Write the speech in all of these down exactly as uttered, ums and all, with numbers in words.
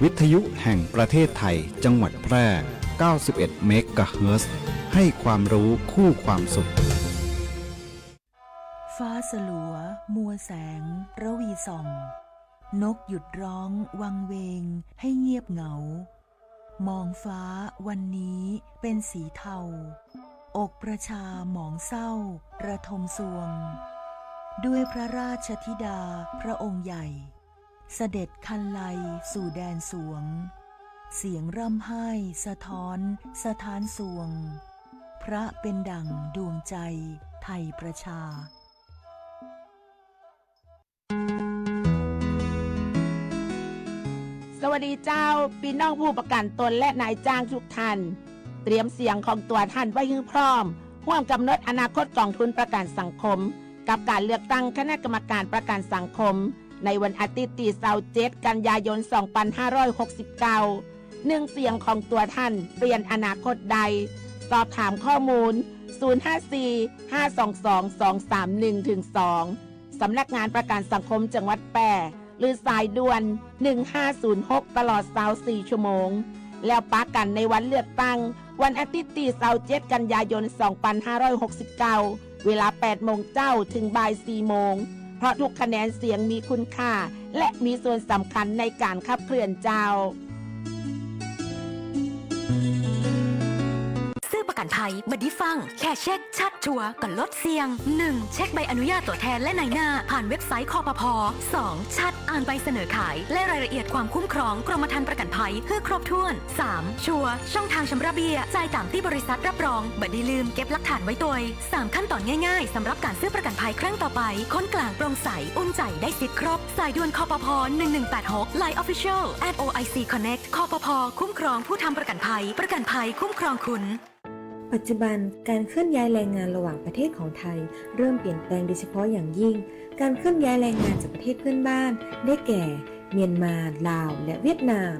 วิทยุแห่งประเทศไทย จังหวัดแพร่ เก้าสิบเอ็ด เมกะเฮิรตซ์ ให้ความรู้คู่ความสุข ฟ้าสลัว มัวแสง ระวีส่อง นกหยุดร้องวังเวงให้เงียบเหงา มองฟ้าวันนี้เป็นสีเทา อกประชาหมองเศร้าระทมซวง ด้วยพระราชธิดาพระองค์ใหญ่ เสด็จคันไลสู่แดนสวง เสียงร่ำไห้สะท้อนสะท้านซวง พระเป็นดั่งดวงใจไทยประชา สวัสดีเจ้า ปี้น้องผู้ประกันตนและนายจ้างทุกท่าน เตรียมเสียงของตั๋วท่านไว้หื้อพร้อม ร่วมกำหนดอนาคตกองทุนประกันสังคม กับก๋านเลือกตั้งคณะกรรมการประกันสังคม ในวันอาทิตย์ตี้ซาวเจ็ด กันยายน สองปันห้าร้อยหกสิบเก้า หนึ่งเสียงของตั๋วท่านเปลี่ยนอนาคตได้ สอบถามข้อมูล ศูนย์ห้าสี่ ห้าสองสอง สองสามหนึ่ง ถึง สอง สำนักงานประกันสังคมจังหวัดแพร่ หรือสายด่วน หนึ่งห้าศูนย์หก ตลอดซาวสี่ชั่วโมง แล้วปะกั๋นในวันเลือกตั้ง วันอาทิตย์ตี้ซาวเจ็ด กันยายน สองปันห้าร้อยหกสิบเก้า เวลาแปดโมงเจ๊าถึงบ่ายสี่โมง เพราะทุกคะแนนเสียงมีคุณค่า และมีส่วนสำคัญในก๋านขับเคลื่อนเจ้า ซื้อประกันภัยบ่ดีฟั่ง แค่เช็คชัดชัวร์ก็ลดเสี่ยง หนึ่ง เช็คใบอนุญาตตั๋วแทนและนายหน้า ผ่านเว็บไซต์ คปภ. สอง ชัด อ่านใบเสนอขาย และรายละเอียดความคุ้มครองกรมธรรม์ประกันภัยหื้อครบถ้วน สาม ชัวร์ ช่องทางชำระเบี้ย จ่ายต๋ามตี้บริษัทรับรอง บ่ดีลืมเก็บหลักฐานไว้ตวย สาม ขั้นต๋อนง่ายๆ สำหรับก๋านซื้อประกันภัยครั้งต่อไป คนกลางโปร่งใส อุ่นใจ๋ได้สิทธิ์ครบ สายด่วน คปภ. หนึ่งหนึ่งแปดหก ไลน์ Official at โอ ไอ ซี Connect คปภ. คุ้มครองผู้ทำประกันภัย ประกันภัยคุ้มครองคุณ ปัจจุบันการเคลื่อนย้ายแรงงานระหว่างประเทศของไทยเริ่มเปลี่ยนแปลงโดยเฉพาะอย่างยิ่ง การเคลื่อนย้ายแรงงานจากประเทศเพื่อนบ้าน ได้แก่ เมียนมา ลาว และเวียดนาม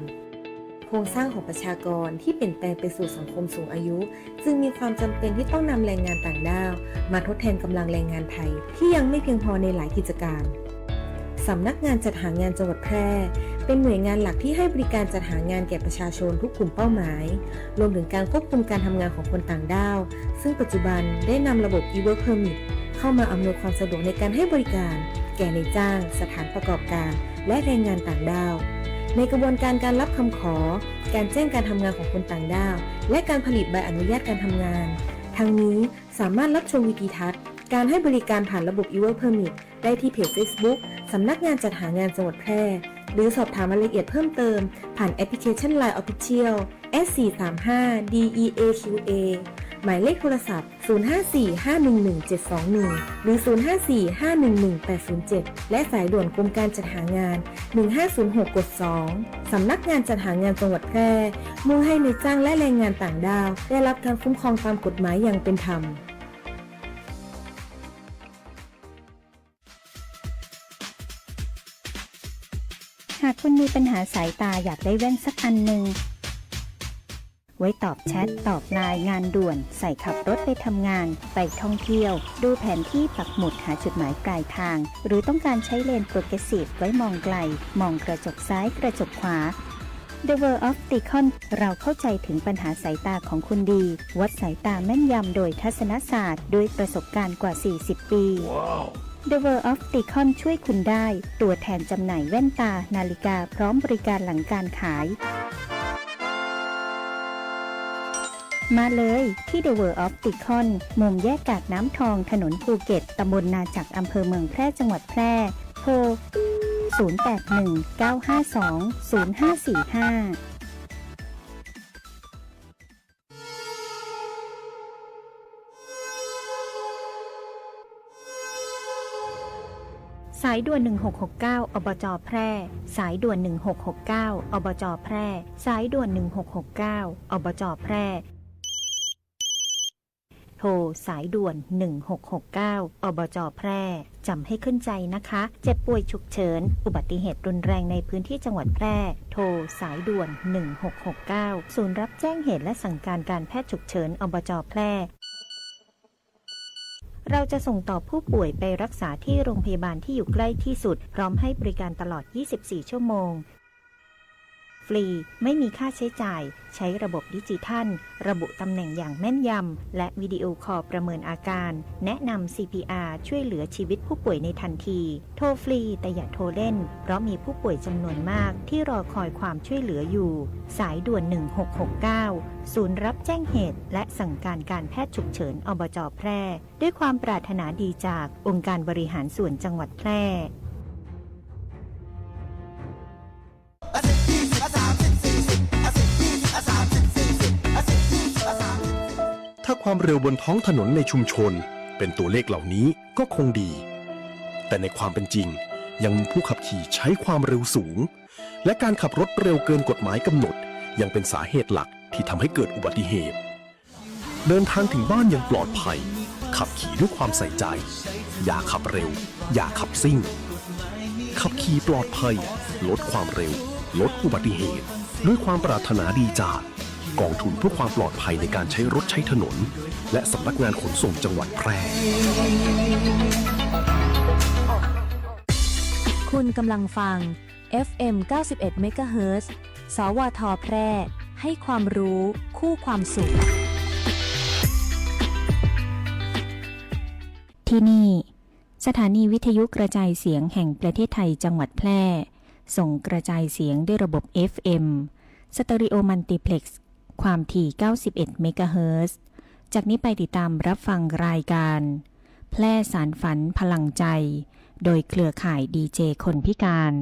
โครงสร้างของประชากรที่เปลี่ยนแปลงไปสู่สังคมสูงอายุ จึงมีความจำเป็นที่ต้องนำแรงงานต่างด้าวมาทดแทนกำลังแรงงานไทยที่ยังไม่เพียงพอในหลายกิจการ สำนักงานจัดหางานจังหวัดแพร่ เป็นหน่วยงานหลักที่ให้บริการจัดหางานแก่ประชาชนทุกกลุ่มเป้าหมาย รวมถึงการควบคุมการทำงานของคนต่างด้าว ซึ่งปัจจุบันได้นำระบบ e-work permit เข้ามาอำนวยความสะดวกในการให้บริการแก่นายจ้าง สถานประกอบการ และแรงงานต่างด้าว ในกระบวนการการรับคำขอ การแจ้งการทำงานของคนต่างด้าว และการผลิตใบอนุญาตการทำงาน ทั้งนี้สามารถรับชมวิดีทัศน์การให้บริการผ่านระบบ e-work permit ได้ที่เพจเฟซบุ๊ก สำนักงานจัดหางานจังหวัดแพร่ หรือสอบถามรายละเอียดเพิ่มเติม ผ่านแอปพลิเคชัน ไลน์ Official แอท สี่สามห้า ดี อี เอ คิว เอ หมายเลขโทรศัพท์ ศูนย์ห้าสี่ ห้าหนึ่งหนึ่ง เจ็ดสองหนึ่ง หรือ ศูนย์ห้าสี่ ห้าหนึ่งหนึ่ง แปดศูนย์เจ็ด และสายด่วนกรมการจัดหางาน หนึ่งห้าศูนย์หก กด สอง สำนักงานจัดหางานจังหวัดแพร่ มุ่งให้นายจ้างและแรงงานต่างด้าวได้รับการคุ้มครองตามกฎหมายอย่างเป็นธรรม หากคุณมีปัญหาสายตา อยากได้แว่นสักอันหนึ่ง ไว้ตอบแชท ตอบไลน์ งานด่วน ใส่ขับรถไปทำงาน ไปท่องเที่ยว ดูแผนที่ปักหมุดหาจุดหมายปลายทาง หรือต้องการใช้เลนส์โปรเกรสซีฟไว้มองไกล มองกระจกซ้าย กระจกขวา The World of Ticon เราเข้าใจถึงปัญหาสายตาของคุณดี วัดสายตาแม่นยำโดยทัศนศาสตร์ ด้วยประสบการณ์กว่า สี่สิบ ปี The World of Ticon ช่วยคุณได้ ตัวแทนจำหน่ายแว่นตา นาฬิกา พร้อมบริการหลังการขาย มาเลยที่ The World of Ticon มุมแยกกาดน้ำทอง ถนนภูเก็ต ตำบลนาจัก อำเภอเมืองแพร่ จังหวัดแพร่ โทร ศูนย์แปดหนึ่ง เก้าห้าสอง ศูนย์ห้าสี่ห้า สายด่วน หนึ่งหกหกเก้า อบจ. แพร่ สายด่วน หนึ่งหกหกเก้า อบจ. แพร่ สายด่วน หนึ่งหกหกเก้า อบจ. แพร่ โทรสายด่วน หนึ่งหกหกเก้า อบจ. แพร่ จ๋ำให้ขึ้นใจนะคะ เจ็บป่วยฉุกเฉิน อุบัติเหตุรุนแรงในพื้นที่จังหวัดแพร่ โทรสายด่วน หนึ่งหกหกเก้า ศูนย์รับแจ้งเหตุและสั่งการการแพทย์ฉุกเฉิน อบจ. แพร่ เราจะส่งต่อผู้ป่วยไปรักษาที่โรงพยาบาลที่อยู่ใกล้ที่สุด พร้อมให้บริการตลอด ยี่สิบสี่ ชั่วโมง ฟรี ไม่มีค่าใช้จ่าย ใช้ระบบดิจิทัล ระบุตำแหน่งอย่างแม่นยำ และวิดีโอคอลประเมินอาการ แนะนำ ซีพีอาร์ ช่วยเหลือชีวิตผู้ป่วยในทันที โทรฟรี แต่อย่าโทรเล่น เพราะมีผู้ป่วยจำนวนมากที่รอคอยความช่วยเหลืออยู่ สายด่วน หนึ่งหกหกเก้า ศูนย์รับแจ้งเหตุ และสั่งการการแพทย์ฉุกเฉิน อบจ แพร่ ด้วยความปรารถนาดีจากองค์การบริหารส่วนจังหวัดแพร่ ถ้าความเร็วบนท้องถนนในชุมชนเป็นตัวเลขเหล่านี้ก็คงดี แต่ในความเป็นจริงยังมีผู้ขับขี่ใช้ความเร็วสูง และการขับรถเร็วเกินกฎหมายกำหนดยังเป็นสาเหตุหลักที่ทำให้เกิดอุบัติเหตุ เดินทางถึงบ้านอย่างปลอดภัย ขับขี่ด้วยความใส่ใจ อย่าขับเร็ว อย่าขับซิ่ง ขับขี่ปลอดภัย ลดความเร็ว ลดอุบัติเหตุ ด้วยความปรารถนาดีจากกองทุนเพื่อความปลอดภัยในการใช้รถใช้ถนน และสำนักงานขนส่งจังหวัดแพร่ คุณกำลังฟัง เอฟเอ็ม เก้าสิบเอ็ด เมกะเฮิรตซ์ สวท แพร่ ให้ความรู้คู่ความสุข ที่นี่ สถานีวิทยุกระจายเสียงแห่งประเทศไทยจังหวัดแพร่ ส่งกระจายเสียงด้วยระบบ เอฟเอ็ม สเตอริโอมัลติเพล็กซ์ ความถี่ เก้าสิบเอ็ด เมกะเฮิรตซ์ จากนี้ไปติดตามรับฟังรายการ แพร่สานฝันพลังใจ โดยเครือข่ายดีเจคนพิการ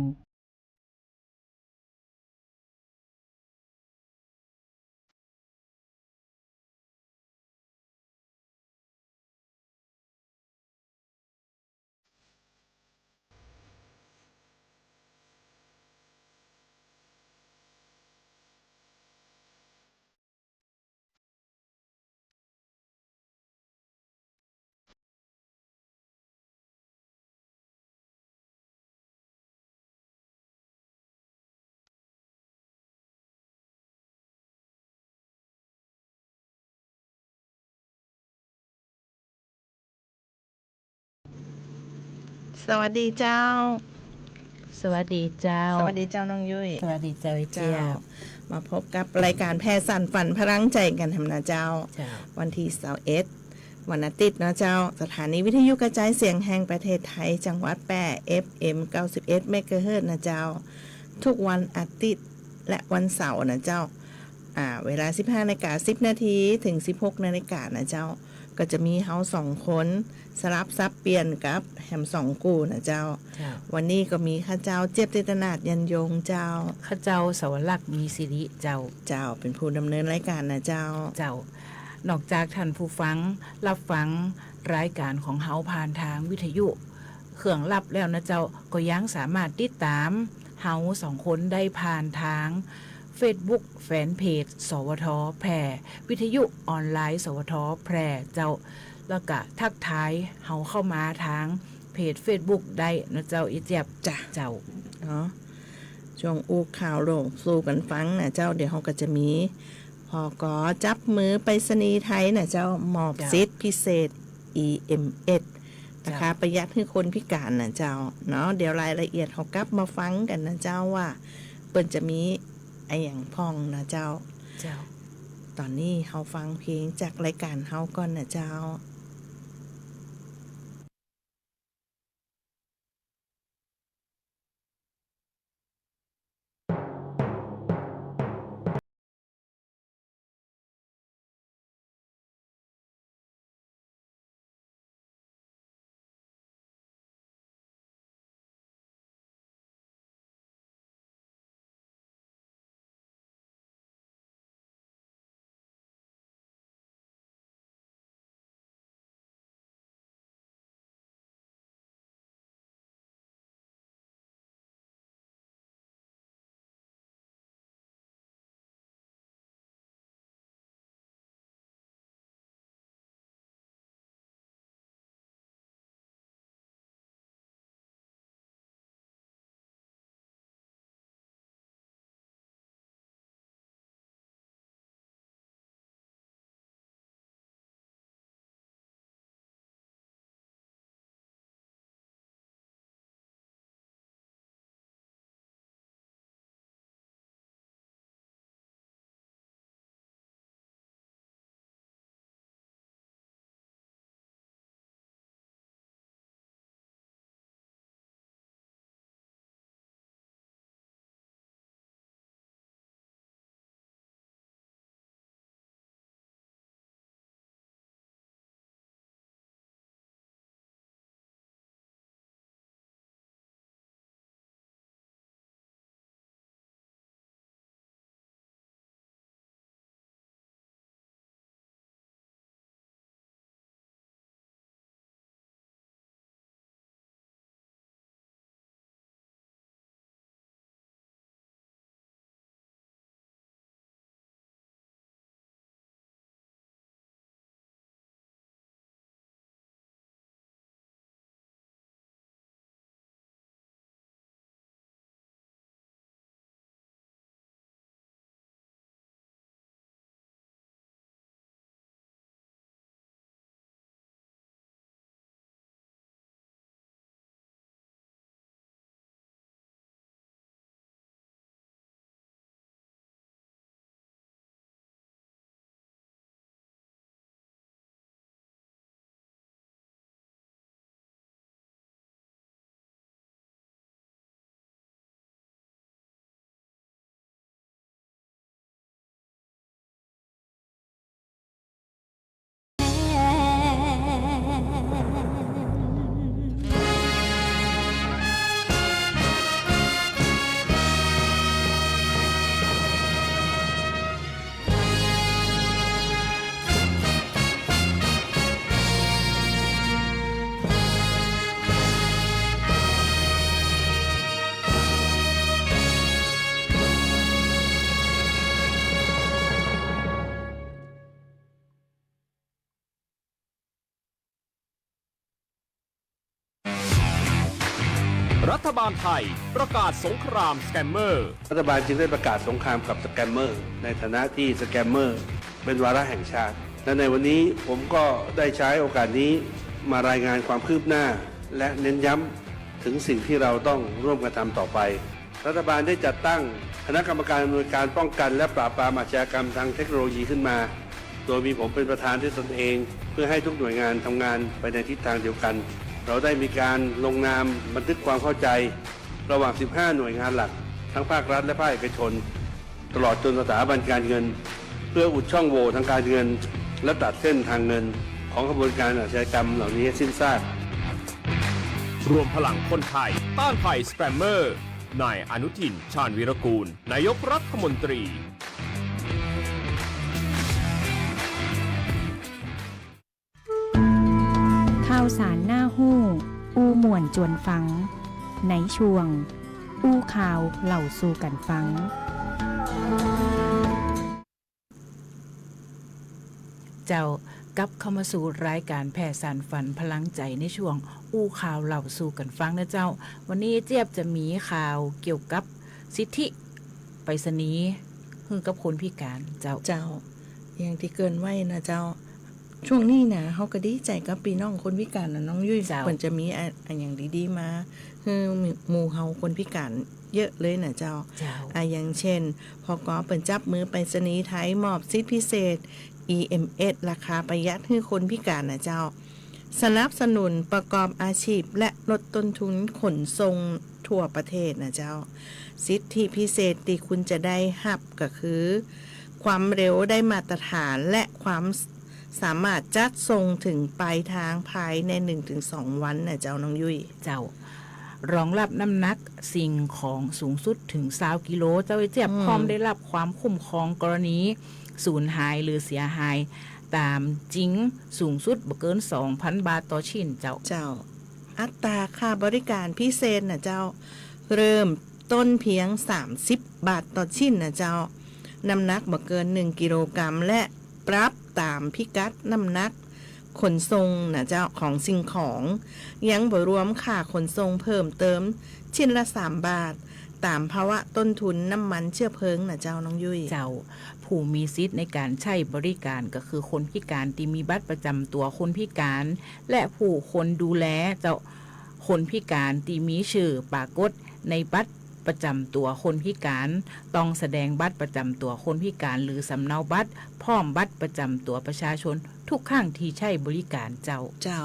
สวัสดีเจ้า สวัสดีเจ้า สวัสดีเจ้าน้องยุ้ย สวัสดีเจ้าเจียว มาพบกับรายการแพร่สานฝันพลังใจกั๋นแหมนะเจ้า เจ้า วันตี้ซาวเอ็ด วันอาทิตย์เนาะเจ้า สถานีวิทยุกระจายเสียงแห่งประเทศไทย จังหวัดแพร่ เอฟเอ็ม เก้าสิบเอ็ด เมกะเฮิรตซ์นะเจ้า ทุกวันอาทิตย์และวันเสาร์นะเจ้า อ่า เวลา สิบห้านาฬิกาสิบนาที เถิง สิบหกนาฬิกานะเจ้า ก็จะมีเฮาสองคน สลับสับเปลี่ยนกับแหมสองกู้นะเจ้า เจ้า วันนี้ก็มีข้าเจ้าเจี๊ยบเจตนาถ ยันยงเจ้า ข้าเจ้าสวรรค มีสิริเจ้า เจ้า เป๋นผู้ดำเนินรายการนะเจ้า เจ้า นอกจากท่านผู้ฟังฮับฟังรายการของเฮาผ่านตางวิทยุ เครื่องฮับแล้วนะเจ้า ก็ยังสามารถติดต๋ามเฮาสองคนได้ผ่านตางเฟซบุ๊ก แฟนเพจ สวท แพร่ วิทยุออนไลน์ สวท แพร่ เจ้า แล้วก็ทักทายเฮาเข้ามาตางเพจเฟซบุ๊กได้นะเจ้า เอียเจี๊ยบ จ้ะ เจ้า เนาะ ช่วงอู้ข่าวโลกสู่กั๋นฟังนะเจ้า เดี๋ยวเฮาก็จะมี ผก จับมือไปรษณีย์ไทยนะเจ้า มอบ เจ้า สิทธิ์พิเศษ อีเอ็มเอส ราคา เจ้า ประหยัดหื้อคนพิการนะเจ้า เนาะ เดี๋ยวรายละเอียดเฮากลับมาฟังกั๋นนะเจ้า ว่าเปิ้นจะมีอะหยังพ่องนะเจ้า เจ้า ต๋อนนี้เฮาฟังเพลงจากรายการเฮาก่อนนะเจ้า รัฐบาลไทยประกาศสงครามสแกมเมอร์ รัฐบาลจึงได้ประกาศสงครามกับสแกมเมอร์ ในฐานะตี้สแกมเมอร์เป็นวาระแห่งชาติ และในวันนี้ผมก็ได้ใช้โอกาสนี้มารายงานความคืบหน้า และเน้นย้ำถึงสิ่งที่เราต้องร่วมกันทำต่อไป รัฐบาลได้จัดตั้งคณะกรรมการอำนวยการป้องกันและปราบปรามอาชญากรรมทางเทคโนโลยีขึ้นมา โดยมีผมเป็นประธานด้วยตนเอง เพื่อให้ทุกหน่วยงานทำงานไปในทิศทางเดียวกัน เราได้มีการลงนามบันทึกความเข้าใจระหว่าง สิบห้า หน่วยงานหลัก ทั้งภาครัฐและภาคเอกชน ตลอดจนสถาบันการเงิน เพื่ออุดช่องโหว่ทางการเงิน และตัดเส้นทางเงินของขบวนการอาชญากรรมเหล่านี้ให้สิ้นซาก รวมพลังคนไทยต้านภัยสแกมเมอร์ นายอนุทิน ชาญวีรกูล นายกรัฐมนตรี ข่าวสารน่าฮู้ อู้ม่วนจวนฟัง ในช่วง อู้ข่าวเล่าสู่กั๋นฟัง เจ้า กลับเข้ามาสู่รายก๋านแผ่สานฝันพลังใจ๋ในช่วง อู้ข่าวเล่าสู่กั๋นฟังนะเจ้า วันนี้เจี๊ยบจะมีข่าวเกี่ยวกับสิทธิไปรษณีย์หื้อกับคนพิก๋านเจ้า เจ้า อย่างตี้เกริ่นไว้นะเจ้า ช่วงนี้นะ เฮาก็ดีใจ๋กับปี้น้องคนพิก๋านนะน้องยุ้ย เจ้า เปิ้นจะมีอะ อะหยังดีๆ มาหื้อหมู่เฮาคนพิก๋านเยอะเลยนะเจ้า เจ้า อะ อย่างเช่น ผก.เปิ้นจับมือไปรษณีย์ไทยมอบสิทธิพิเศษ อี เอ็ม เอส ราคาประหยัดหื้อคนพิก๋านนะเจ้า สนับสนุนประกอบอาชีพและลดต้นทุนขนส่งทั่วประเทศนะเจ้า สิทธิพิเศษตี้คุณจะได้ฮับก็คือ ความเร็วได้มาตรฐานและความสามารถจัดส่งถึงปลายทางภายในหนึ่งถึงสองวันนะเจ้าน้องยุ้ย เจ้า รองรับน้ำหนักสิ่งของสูงสุดถึงซาวกิโลเจ้า ไอ้เจี๊ยบ อืม พร้อมได้รับความคุ้มครองกรณีสูญหายหรือเสียหายต๋ามจริงสูงสุดบ่เกินสองพันบาทต่อชิ้นเจ้า เจ้า อัตราค่าบริการพิเศษนะเจ้า เริ่มต้นเพียงสามสิบบาทต่อชิ้นนะเจ้า น้ำหนักบ่เกินหนึ่งกิโลกรัม และปรับต๋ามพิกัดน้ำหนักขนส่งนะเจ้า ของสิ่งของ ยังบ่รวมค่าขนส่งเพิ่มเติมชิ้นละสามบาท ต๋ามภาวะต้นทุนน้ำมันเชื้อเพลิงนะเจ้าน้องยุ้ย เจ้า ผู้มีสิทธิ์ในก๋านใจ๊บริการก็คือคนพิก๋านตี้มีบัตรประจ๋ำตั๋วคนพิก๋าน และผู้คนดูแลเจ้า คนพิก๋านตี้มีจื้อปรากฏในบัตรประจ๋ำตั๋วคนพิก๋าน ต้องแสดงบัตรประจ๋ำตั๋วคนพิก๋านหรือสำเนาบัตร พร้อมบัตรประจ๋ำตั๋วประชาชนทุกครั้งตี้ใจ๊บริการเจ้า เจ้า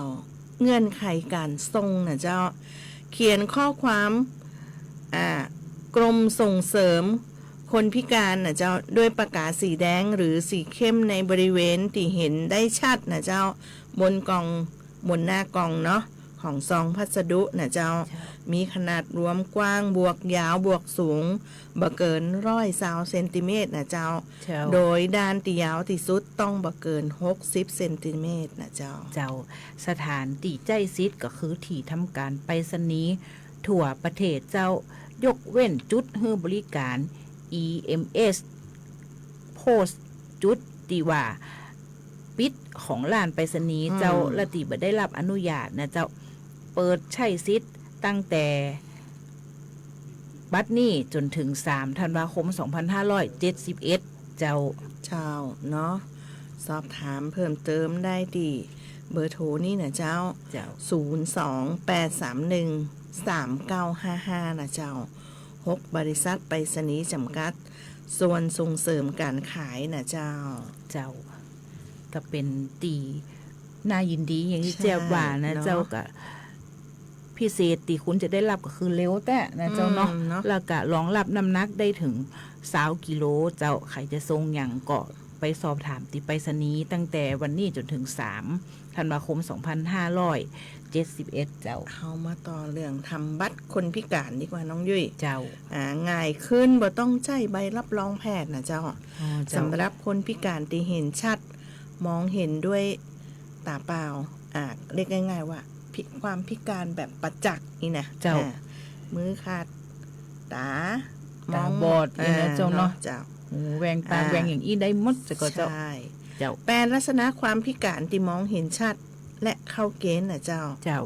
เงื่อนไขก๋านส่งนะเจ้า เขียนข้อความ อ่า กรมส่งเสริมคนพิก๋านนะเจ้า ด้วยปากกาสีแดงหรือสีเข้มในบริเวณตี้เห็นได้ชัดนะเจ้า บนกล่อง บนหน้ากล่องเนาะ ของซองพัสดุนะเจ้า เจ้า มีขนาดรวมกว้างบวกยาวบวกสูง บ่เกินร้อยซาวเซนติเมตรนะเจ้า เจ้า โดยด้านตี้ยาวตี้สุดต้องบ่เกินหกสิบเซนติเมตรนะเจ้า เจ้า สถานตี้ใจ๊สิทธิ์ก็คือตี้ทำก๋านไปรษณีย์ทั่วประเทศเจ้า ยกเว้นจุดหื้อบริการ อี เอ็ม เอส โพสต์ จุดตี้ว่า ปิดของร้านไปรษณีย์เจ้า อืม และตี้บ่ได้รับอนุญาตนะเจ้า เปิดใจ๊สิทธิ์ตั้งแต่บัดนี้จ๋นเถิงสามธันวาคมสองพันห้าร้อยเจ็ดสิบเอ็ดเจ้า เจ้าเนาะ สอบถามเพิ่มเติมได้ตี้เบอร์โทรนี้นะเจ้า เจ้า ศูนย์สองแปดสามหนึ่งสามเก้าห้าห้านะเจ้า หก บริษัทไปรษณีย์จำกัด ส่วนส่งเสริมก๋านขายนะเจ้า เจ้า ก็เป๋นตี้น่ายินดีอย่างตี้ ใช่ เจี๊ยบว่านะ เนาะ เจ้า ก็พิเศษตี้คุณจะได้รับก็คือเร็วแต๊นะเจ้าเนาะ อืม เนาะ แล้วก็รองรับน้ำหนักได้เถิงซาวกิโลเจ้า ใผจะส่งหยังก็ไปสอบถามตี้ไปรษณีย์ตั้งแต่วันนี้จ๋นเถิงสามธันวาคมสองพันห้าร้อยเจ็ดสิบเอ็ดเจ้า เฮามาต่อเรื่องทำบัตรคนพิก๋านดีกว่าน้องยุ้ย เจ้า อ่า ง่ายขึ้น บ่ต้องใจ๊ใบรับรองแพทย์นะเจ้า อ๋อ เจ้า สำหรับคนพิก๋านตี้เห็นชัด มองเห็นด้วยต๋าเปล่า อ่า เรียกง่ายๆว่า พิ- ความพิก๋านแบบประจักษ์นี่นะ เจ้า อ่า มือขาดต๋า ต๋ามอง บอดนี่นะ อ่า เจ้าเนาะ เนาะ เจ้า หูแหว่งต๋า อ่า แหว่งอย่างอี้ได้หมดเจ้าก็เจ้า ใช่ เจ้า แปลลักษณะความพิก๋านตี้มองเห็นชัด และเข้าเกณฑ์นะเจ้า เจ้า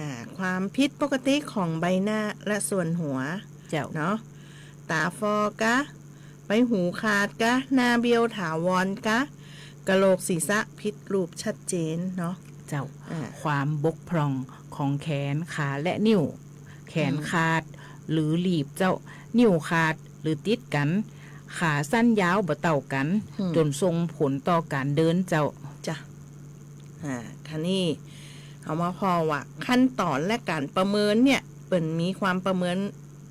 อ่า ความผิดปกติของใบหน้าและส่วนหัว เจ้า เนาะ ต๋าฝ่อกะ ใบหูขาดกะ หน้าเบี้ยวถาวรกะ กะโหลกศีรษะผิดรูปชัดเจนเนาะ เจ้า อ่า ความบกพร่องของแขน ขา และนิ้ว แขน อืม ขาด หรือหลีบเจ้า นิ้วขาด หรือติดกั๋น ขาสั้นยาวบ่เต้ากั๋น อืม จ๋นส่งผลต่อก๋านเดินเจ้า จ้ะ อ่า คราวนี้ เฮามาผ่อว่าขั้นต๋อนและก๋านประเมินเนี่ย เปิ้นมีความประเมิน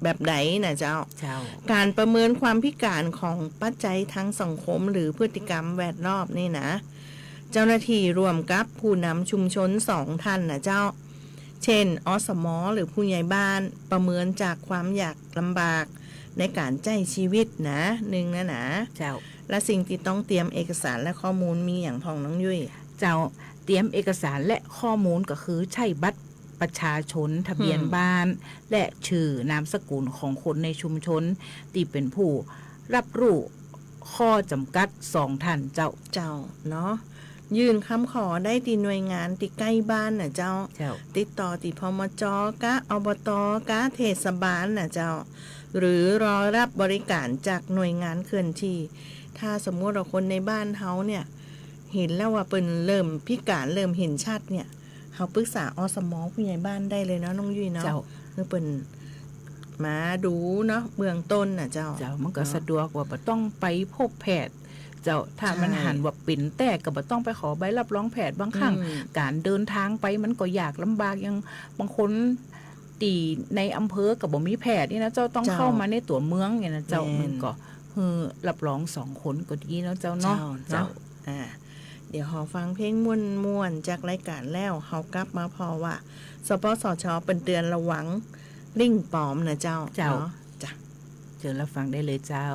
แบบใดน่ะเจ้า เจ้า ก๋านประเมินความพิก๋านของปัจจัยทางสังคมหรือพฤติกรรมแวดล้อมนี่นะ เจ้าหน้าตี้ร่วมกับผู้นำชุมชนสองท่านน่ะเจ้า เจ้น อสม หรือผู้ใหญ่บ้าน ประเมินจากความยากลำบากในก๋านใจ๊ชีวิตนะ นึ่งนะนะ เจ้า และสิ่งตี้ต้องเตรียมเอกสารและข้อมูลมีหยังพ่องน้องยุ้ย เจ้า เตรียมเอกสารและข้อมูลก็คือใจ๊บัตรประชาชน ทะเบียน อืม บ้าน และจื้อนามสกุลของคนในชุมชนตี้เป๋นผู้รับรู้ข้อจ๋ำกัดสองท่านเจ้า เจ้า เนาะ ยื่นคำขอได้ตี้หน่วยงานตี้ใก้บ้านน่ะเจ้า เจ้า ติดต่อตี้ พมจ. กะ อบต. กะ เทศบาลน่ะเจ้า หรือรอรับบริก๋านจากหน่วยงานเคลื่อนที่ ถ้าสมมุติว่าคนในบ้านเฮาเนี่ย หันแล้วว่าเปิ้นเริ่มพิก๋าน เริ่มหันชัดเนี่ย เฮาปรึกษา อสม. ผู้ใหญ่บ้านได้เลยเนาะน้องยุ้ยเนาะ เจ้า คือเปิ้นมาดูเนาะ เบื้องต้นน่ะเจ้า เจ้า มันก็ เนาะ สะดวกว่าบ่ต้องไปพบแพทย์เจ้า ถ้ามัน ใช่ หันว่าเป๋นแต๊ก็บ่ต้องไปขอใบรับรองแพทย์ บางครั้ง อืม ก๋านเดินทางไปมันก็ยากลำบาก อย่างบางคนตี้ในอำเภอก็บ่มีแพทย์นี่นะเจ้า ต้อง เจ้า เข้ามาในตั๋วเมืองเนี่ยนะเจ้า แม่น มันก็ หื้อรับรองสองคนก็ดีเนาะเจ้าเนาะ เจ้า เจ้า เนาะ อ่า เดี๋ยวเฮาฟังเพลงม่วนๆ จากรายก๋านแล้ว เฮากลับมาผ่อว่า สปสช. เปิ้นเตือนระวังลิงก์ปลอมน่ะเจ้า เจ้า เนาะ จ้ะ เจิญรับฟังได้เลยเจ้า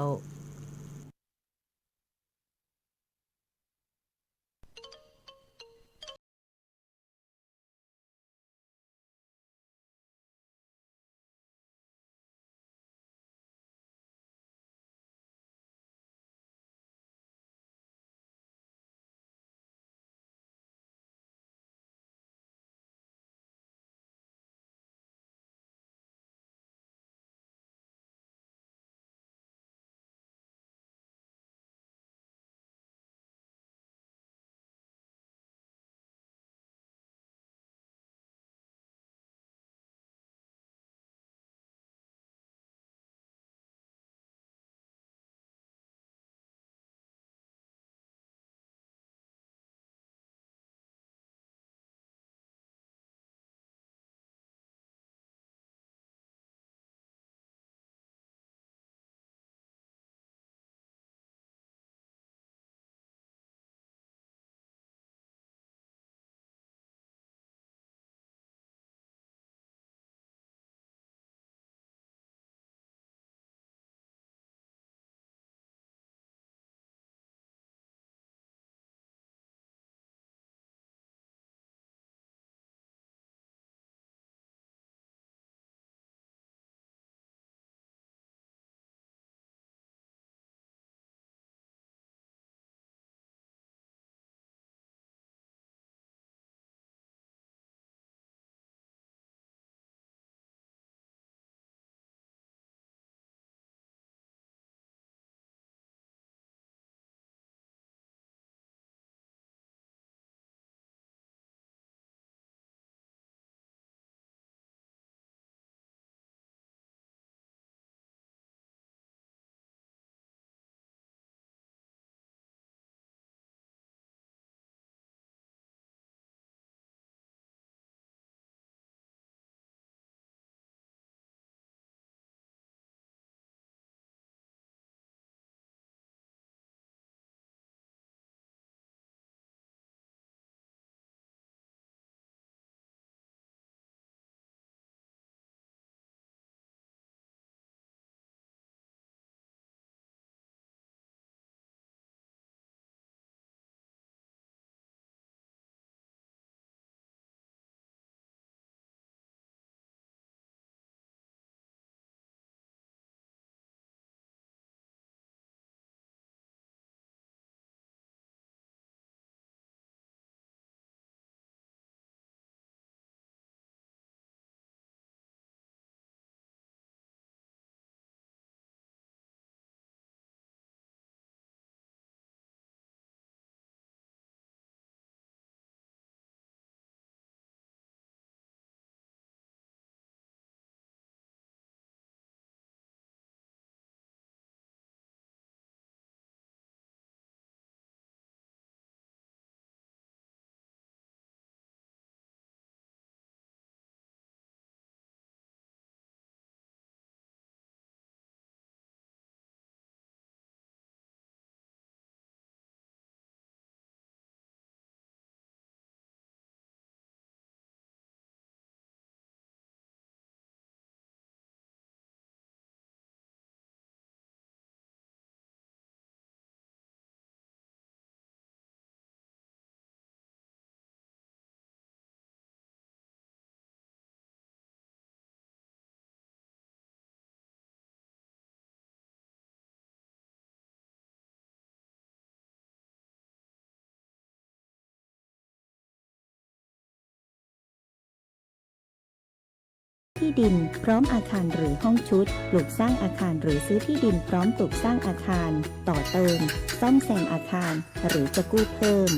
ที่ดินพร้อมอาคารหรือห้องชุด ปลูกสร้างอาคารหรือซื้อที่ดินพร้อมปลูกสร้างอาคาร ต่อเติม ซ่อมแซมอาคาร หรือจะกู้เพิ่ม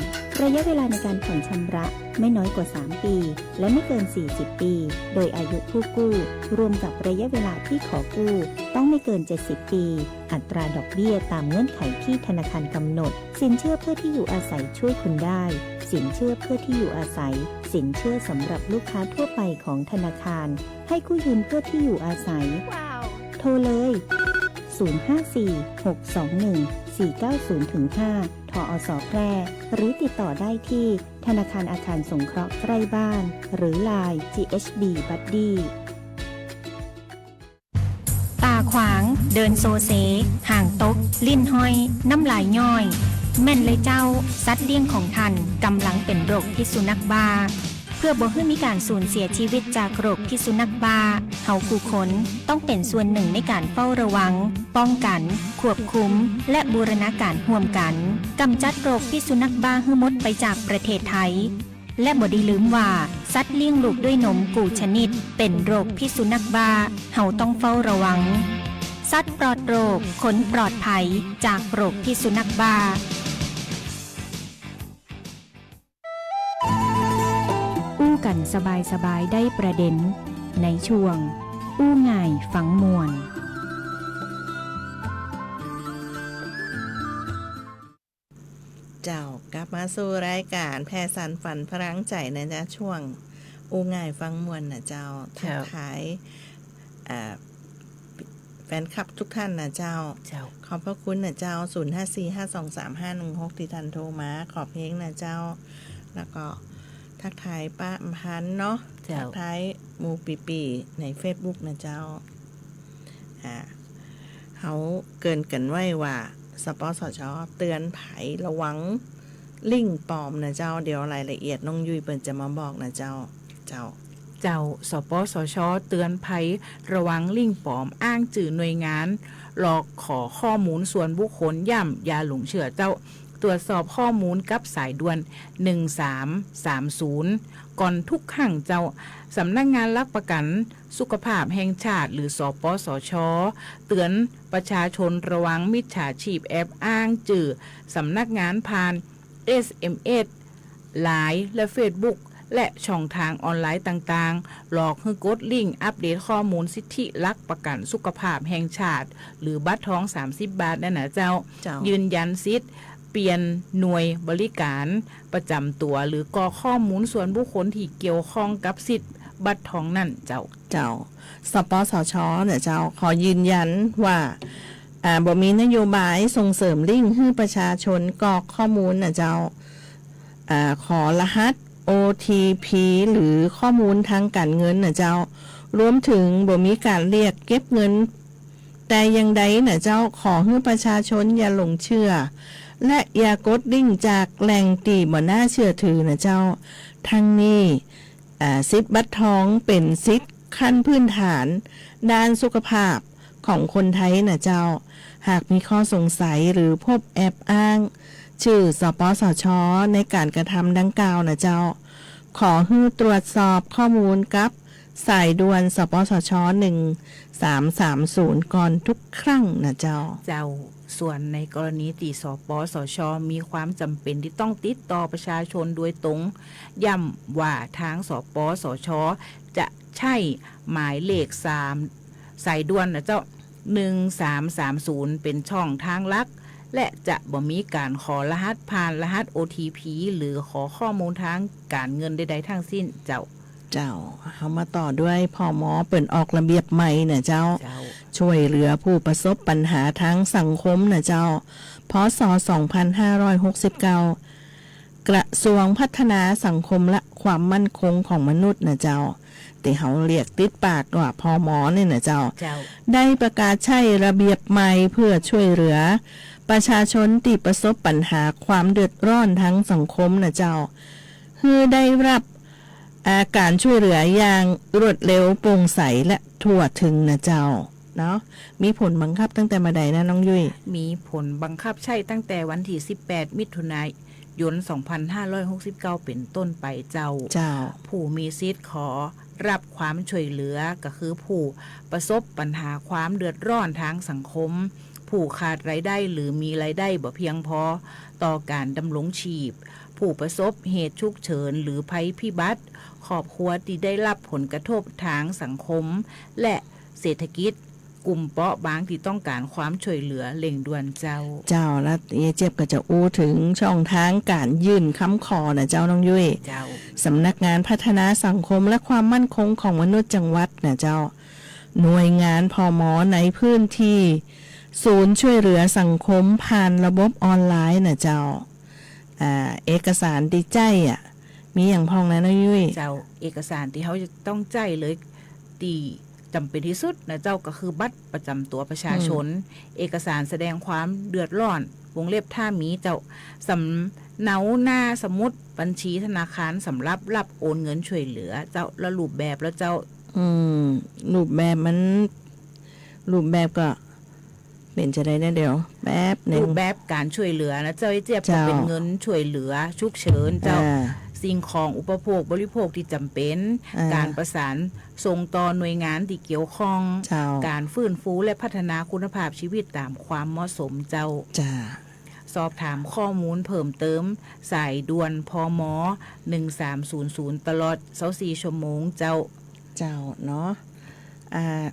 ระยะเวลาในการผ่อนชำระไม่น้อยกว่า สาม ปี และไม่เกิน สี่สิบ ปี โดยอายุผู้กู้ รวมกับระยะเวลาที่ขอกู้ ต้องไม่เกิน เจ็ดสิบ ปี อัตราดอกเบี้ยตามเงื่อนไขที่ธนาคารกำหนด สินเชื่อเพื่อที่อยู่อาศัยช่วยคุณได้ สินเชื่อเพื่อที่อยู่อาศัย สินเชื่อสำหรับลูกค้าทั่วไปของธนาคาร ให้กู้ยืมเพื่อที่อยู่อาศัย ว้าว โทรเลย ศูนย์ ห้า สี่ หก สอง หนึ่ง สี่ เก้า ศูนย์ ถึง ห้า ทอส แพร่ หรือติดต่อได้ที่ธนาคารอาคารสงเคราะห์ใกล้บ้าน หรือ ไลน์ จี เอช บี บัดดี้ ต๋าขวาง เดินโซเซ ห่างตก ลิ้นห้อย น้ำลายย้อย แม่นเลยเจ้า สัตว์เลี้ยงของท่านก่ำลังเป๋นโรคพิษสุนัขบ้า เพื่อบ่หื้อมีก๋านสูญเสียจีวิตจากโรคพิษสุนัขบ้า เฮากู้คนต้องเป๋นส่วนนึ่งในก๋านเฝ้าระวัง ป้องกั๋น ควบคุม และบูรณาก๋ารฮ่วมกั๋น ก๋ำจัดโรคพิษสุนัขบ้าหื้อหมดไปจากประเทศไทย และบ่ดีลืมว่า สัตว์เลี้ยงลูกด้วยนมกู้ชนิด เป๋นโรคพิษสุนัขบ้า เฮาต้องเฝ้าระวัง สัตว์ปลอดโรค คนปลอดภัย จากโรคพิษสุนัขบ้า อู้กั๋นสบายๆ ได้ประเด็น ในช่วง อู้ง่ายฟังม่วน เจ้า กลับมาสู่รายก๋านแผ่สานฝันพลังใจ๋นะเจ้า ช่วงอู้ง่ายฟังม่วนนะเจ้า เจ้า ทักทาย อ่า แฟนคลับทุกท่านนะเจ้า เจ้า ขอบพระคุณนะเจ้า ศูนย์ ห้า สี่ ห้า สอง สาม ห้า หนึ่ง หก ตี้ท่านโทรมา ขอบเฮงนะเจ้า แล้วก็ทักทายป้าอำพันธ์เนาะ เจ้า ทักทายหมู่ปี้ๆ ในเฟซบุ๊กนะเจ้า อ่า เฮาเกริ่นกั๋นไว้ว่า สปสช เตือนภัยระวังลิงก์ปลอมนะเจ้า เดี๋ยวรายละเอียดน้องยุ้ยเปิ้นจะมาบอกนะเจ้า เจ้า เจ้า สปสช เตือนภัยระวังลิงก์ปลอม อ้างจื้อหน่วยงาน หลอกขอข้อมูลส่วนบุคคล ย้ำอย่าหลงเชื่อเจ้า ตรวจสอบข้อมูลกับสายด่วน หนึ่งสามสามศูนย์ ก่อนทุกครั้งเจ้า สำนักงานหลักประกั๋นสุขภาพแห่งชาติ หรือ สปสช เตือนประชาชนระวังมิจฉาชีพแอบอ้างจื้อสำนักงานผ่าน เอสเอ็มเอส ไลน์ และเฟซบุ๊ก และช่องทางออนไลน์ต่างๆ หลอกหื้อกดลิงก์อัปเดตข้อมูลสิทธิหลักประกั๋นสุขภาพแห่งชาติ หรือบัตรทอง สามสิบ บาทนั่นนะเจ้า เจ้า ยืนยันสิทธิ์เปลี่ยนหน่วยบริการประจ๋ำตั๋ว หรือกรอกข้อมูลส่วนบุคคลตี้เกี่ยวข้องกับสิทธิ์บัตรทองนั่นเจ้า เจ้า สปสช เนี่ยเจ้า ขอยืนยันว่า อ่า บ่มีนโยบายส่งเสริมลิงก์หื้อประชาชนกรอกข้อมูลนะเจ้า อ่า ขอรหัส โอ ที พี หรือข้อมูลทางก๋านเงินนะเจ้า รวมเถิงบ่มีก๋านเรียกเก็บเงินแต่อย่างใดนะเจ้า ขอหื้อประชาชนอย่าหลงเชื่อ และอย่ากดลิงก์จากแหล่งตี้บ่น่าเชื่อถือนะเจ้า ทั้งนี้ อ่า สิทธิ์บัตรทองเป๋นสิทธิ์ขั้นพื้นฐานด้านสุขภาพของคนไทยนะเจ้า หากมีข้อสงสัยหรือพบแอบอ้างจื้อ สปสช ในก๋านกระทำดังกล่าวนะเจ้า ขอหื้อตรวจสอบข้อมูลกับสายด่วน สปสช หนึ่งสามสามศูนย์ ก่อนทุกครั้งนะเจ้า เจ้า ส่วนในกรณีตี้ สปสช มีความจ๋ำเป๋นตี้ต้องติดต่อประชาชนโดยตรง ย้ำว่าตาง สปสช จะใจ๊หมายเลขสาม สายด่วนนะเจ้า หนึ่งสามสามศูนย์ เป๋นช่องตางหลัก และจะบ่มีก๋านขอรหัสผ่าน รหัส โอ ที พี หรือขอข้อมูลตางก๋านเงินใดๆ ทั้งสิ้นเจ้า เจ้า เฮามาต่อด้วย ผม.เปิ้นออกระเบียบใหม่นะเจ้า เจ้า ช่วยเหลือผู้ประสบปัญหาตางสังคมนะเจ้า พ.ศ. สองพันห้าร้อยหกสิบเก้า กระทรวงพัฒนาสังคมและความมั่นคงของมนุษย์นะเจ้า ตี้เฮาเรียกติดปากว่า ผม. เนี่ยนะเจ้า เจ้า ได้ประกาศใจ๊ระเบียบใหม่เพื่อช่วยเหลือประชาชนตี้ประสบปัญหาความเดือดร้อนตางสังคมนะเจ้า หื้อได้รับ อ่า ก๋านช่วยเหลืออย่างรวดเร็ว โปร่งใส และทั่วถึงนะเจ้า เนาะ มีผลบังคับตั้งแต่เมื่อใดนะน้องยุ้ย มีผลบังคับใจ๊ตั้งแต่วันตี้ สิบแปด มิถุนายน สองพันห้าร้อยหกสิบเก้า เป๋นต้นไปเจ้า เจ้า ผู้มีสิทธิ์ขอ รับความช่วยเหลือ ก็คือผู้ประสบปัญหาความเดือดร้อนทางสังคม ผู้ขาดรายได้หรือมีรายได้บ่เพียงพอต่อการดำรงชีพ ผู้ประสบเหตุฉุกเฉินหรือภัยพิบัติ ครอบครัวตี้ได้รับผลกระทบทางสังคมและเศรษฐกิจ กลุ่มเปราะบางตี้ต้องการความช่วยเหลือเร่งด่วนเจ้า เจ้า แล้วเย้ยเจี๊ยบก็จะอู้เถิงช่องตางก๋านยื่นกำขอนะเจ้าน้องยุ้ย เจ้า สำนักงานพัฒนาสังคมและความมั่นคงของมนุษย์จังหวัดนะเจ้า หน่วยงาน พม. ในพื้นที่ ศูนย์ช่วยเหลือสังคมผ่านระบบออนไลน์นะเจ้า อ่า เอกสารตี้ใจ๊อะ มีหยังพ่องนะน้องยุ้ย เจ้า เอกสารตี้เฮาจะต้องใจ๊เลย ตี้จ๋ำเป๋นตี้สุดนะเจ้า ก็คือบัตรประจ๋ำตั๋วประชาชน อืม เอกสารแสดงความเดือดร้อน วงเล็บถ้ามีเจ้า สำเนาหน้าสมุดบัญชีธนาคารสำหรับรับโอนเงินช่วยเหลือเจ้า แล้วรูปแบบแล้วเจ้า อืม รูปแบบมัน รูปแบบก็ เป๋นจะใดนะ เดี๋ยวแป๊บนึ่ง รูปแบบก๋านช่วยเหลือนะเจ้า เจี๊ยบ เจ้า ก็เป๋นเงินช่วยเหลือฉุกเฉินเจ้า อ่า สิ่งของอุปโภคบริโภคตี้จ๋ำเป๋น อ่า ก๋านประสานส่งต่อหน่วยงานตี้เกี่ยวข้อง เจ้า ก๋านฟื้นฟูและพัฒนาคุณภาพชีวิตต๋ามความเหมาะสมเจ้า จ้า สอบถามข้อมูลเพิ่มเติม สายด่วน พม. หนึ่งสามศูนย์ศูนย์ ตลอดซาวสี่ชั่วโมงเจ้า เจ้าเนาะ อ่า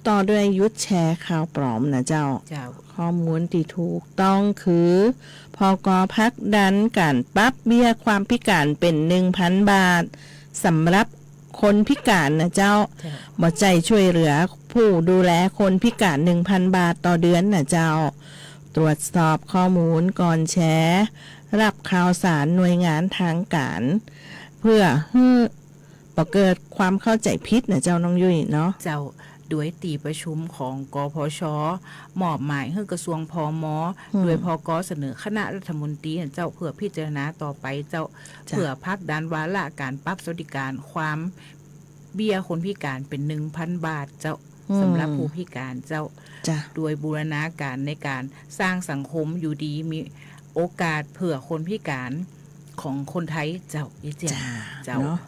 ต่อด้วยหยุดแชร์ข่าวปลอมนะเจ้า เจ้า ข้อมูลตี้ถูกต้องคือ พก. ผลักดันก๋านปรับเบี้ยความพิการเป๋นหนึ่งพันบาท สำหรับคนพิการนะเจ้า เจ้า บ่ใจ้ช่วยเหลือผู้ดูแลคนพิการหนึ่งพันบาทต่อเดือนนะเจ้า ตรวจสอบข้อมูลก่อนแชร์ รับข่าวสารหน่วยงานตางก๋าน เพื่อหื้อบ่เกิดความเข้าใจ๋ผิดนะเจ้าน้องยุ้ยเนาะ เจ้า โดยตี้ประชุมของ กพช. มอบหมายหื้อกระทรวง พม. อืม โดย พก. เสนอคณะรัฐมนตรีนะเจ้า เพื่อพิจารณาต่อไปเจ้า เจ้า เพื่อผลักดันวาระก๋านปรับสวัสดิการความเบี้ยคนพิการเป๋นหนึ่งพันบาทเจ้า อืม สำหรับผู้พิการเจ้า จ้า โดยบูรณาการในก๋านสร้างสังคมอยู่ดีมีโอกาสเพื่อคนพิการของคนไทยเจ้า เย้ยเจี๊ยบ จ้า เจ้า เนาะ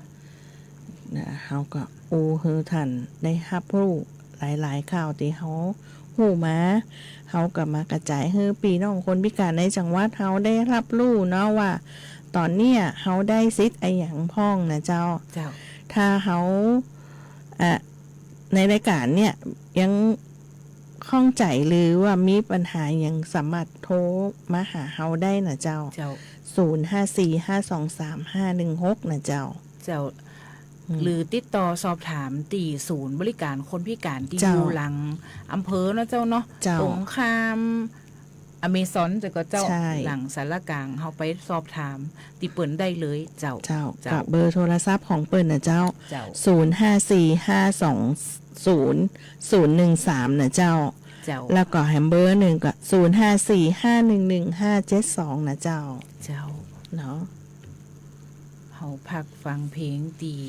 นะ เฮาก็อู้หื้อต้านได้ฮับฮู้หลายๆ ข่าวตี้เฮาฮู้มา เฮาก็มากระจ๋ายหื้อปี้น้องคนพิการในจังหวัดเฮาได้ฮับฮู้เนาะว่า ต๋อนเนี้ยเฮาได้สิทธิ์อะหยังพ่องนะเจ้า เจ้า ถ้าเฮา อ่ะ ในรายก๋านเนี่ยยังข้องใจ๋หรือว่ามีปัญหาหยังสามารถโทรมาหาเฮาได้นะเจ้า เจ้า ศูนย์ห้าสี่ห้าสองสามห้าหนึ่งหกนะเจ้า เจ้า อืม หรือติดต่อสอบถามตี้ศูนย์บริการคนพิการตี้ เจ้า อยู่หลังอำเภอเนาะเจ้าเนาะ เจ้า ตรงข้ามอเมซอนเจ้าก็เจ้า ใช่ หลังศาลากลาง เฮาไปสอบถามตี้เปิ้นได้เลยเจ้า เจ้า เจ้า กับเบอร์โทรศัพท์ของเปิ้นนะเจ้า เจ้า ศูนย์ห้าสี่ห้าสองศูนย์ศูนย์หนึ่งสามนะเจ้า เจ้า แล้วก็แหมเบอร์นึ่งก็ศูนย์ห้าสี่ห้าหนึ่งหนึ่งห้าเจ็ดสองนะเจ้า เจ้า เนาะ เฮาพักฟังเพลงตี้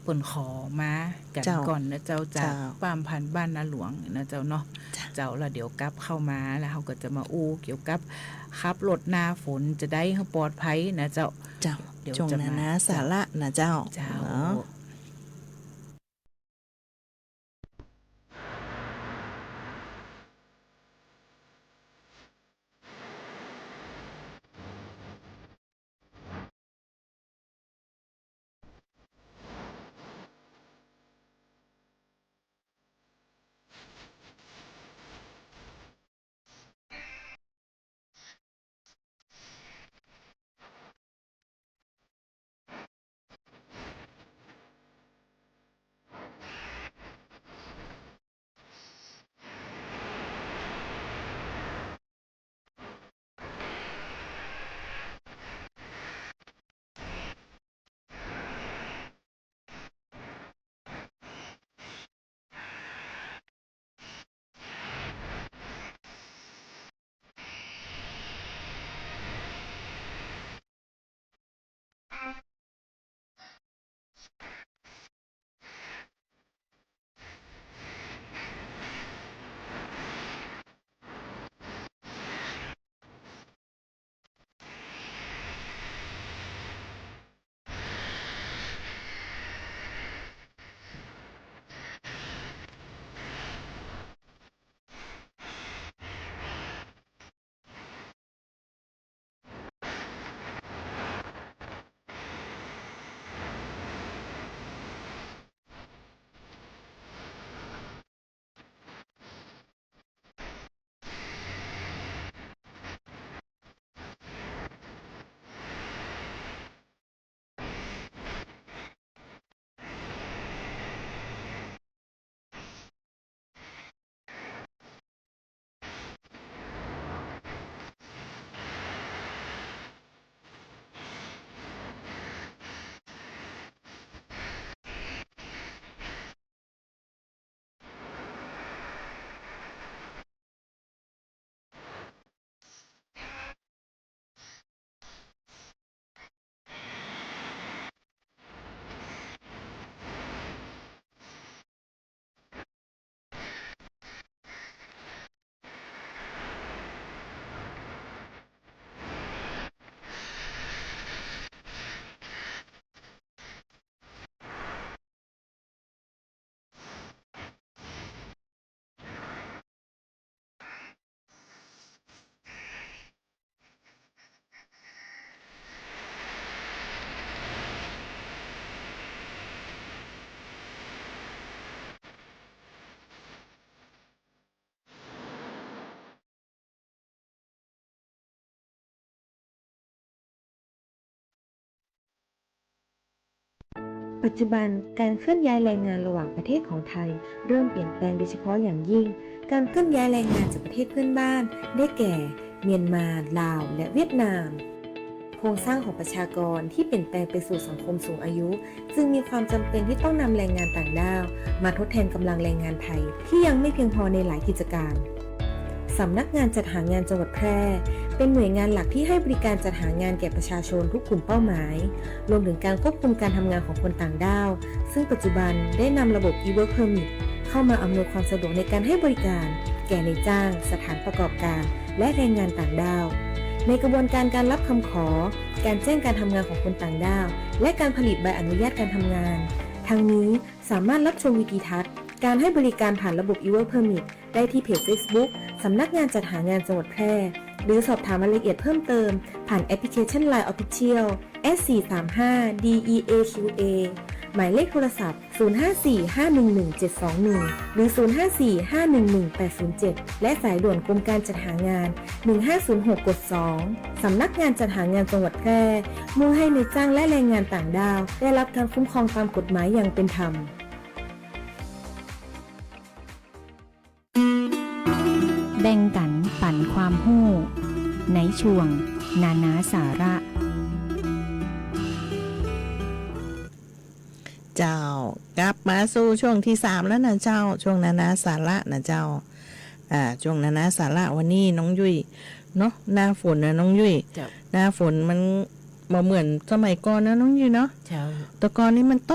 เปิ้นขอมากั๋น เจ้า ก่อนนะเจ้า จาก เจ้า ป้อมพันบ้านนาหลวงนะเจ้าเนาะ เจ้า เจ้า แล้วเดี๋ยวกลับเข้ามา แล้วเฮาก็จะมาอู้เกี่ยวกับขับรถหน้าฝนจะได้หื้อปลอดภัยนะเจ้า เจ้า เดี๋ยว จ้วง จะ นา มา นาสาระนะเจ้า เจ้า เนาะ ปัจจุบันการเคลื่อนย้ายแรงงานระหว่างประเทศของไทยเริ่มเปลี่ยนแปลงโดยเฉพาะอย่างยิ่ง การเคลื่อนย้ายแรงงานจากประเทศเพื่อนบ้าน ได้แก่ เมียนมา ลาว และเวียดนาม โครงสร้างของประชากรที่เปลี่ยนแปลงไปสู่สังคมสูงอายุ จึงมีความจำเป็นที่ต้องนำแรงงานต่างด้าวมาทดแทนกำลังแรงงานไทยที่ยังไม่เพียงพอในหลายกิจการ สำนักงานจัดหางานจังหวัดแพร่ เป็นหน่วยงานหลักที่ให้บริการจัดหางานแก่ประชาชนทุกกลุ่มเป้าหมาย รวมถึงการควบคุมการทำงานของคนต่างด้าว ซึ่งปัจจุบันได้นำระบบ e-work permit เข้ามาอำนวยความสะดวกในการให้บริการแก่นายจ้าง สถานประกอบการ และแรงงานต่างด้าว ในกระบวนการการรับคำขอ การแจ้งการทำงานของคนต่างด้าว และการผลิตใบอนุญาตการทำงาน ทั้งนี้สามารถรับชมวิดีทัศน์การให้บริการผ่านระบบ e-work permit ได้ที่เพจ Facebook สำนักงานจัดหางานจังหวัดแพร่ หรือสอบถามรายละเอียดเพิ่มเติม ผ่านแอปพลิเคชัน ไลน์ Official แอท สี่สามห้า ดี อี เอ คิว เอ หมายเลขโทรศัพท์ ศูนย์ห้าสี่ ห้าหนึ่งหนึ่ง เจ็ดสองหนึ่ง หรือ ศูนย์ห้าสี่ ห้าหนึ่งหนึ่ง แปดศูนย์เจ็ด และสายด่วนกรมการจัดหางาน หนึ่งห้าศูนย์หก กด สอง สำนักงานจัดหางานจังหวัดแพร่ มุ่งให้นายจ้างและแรงงานต่างด้าว ได้รับการคุ้มครองตามกฎหมายอย่างเป็นธรรม แบ่งกั๋นปั๋นความฮู้ ในช่วงนานาสาระ เจ้า กลับมาสู่ช่วงตี้สามแล้วนะเจ้า ช่วงนานาสาระนะเจ้า อ่า ช่วงนานาสาระวันนี้น้องยุ้ยเนาะ หน้าฝนนะน้องยุ้ย เจ้า หน้าฝนมันบ่เหมือนสมัยก่อนนะน้องยุ้ยเนาะ เจ้า แต่ก่อนนี่มันต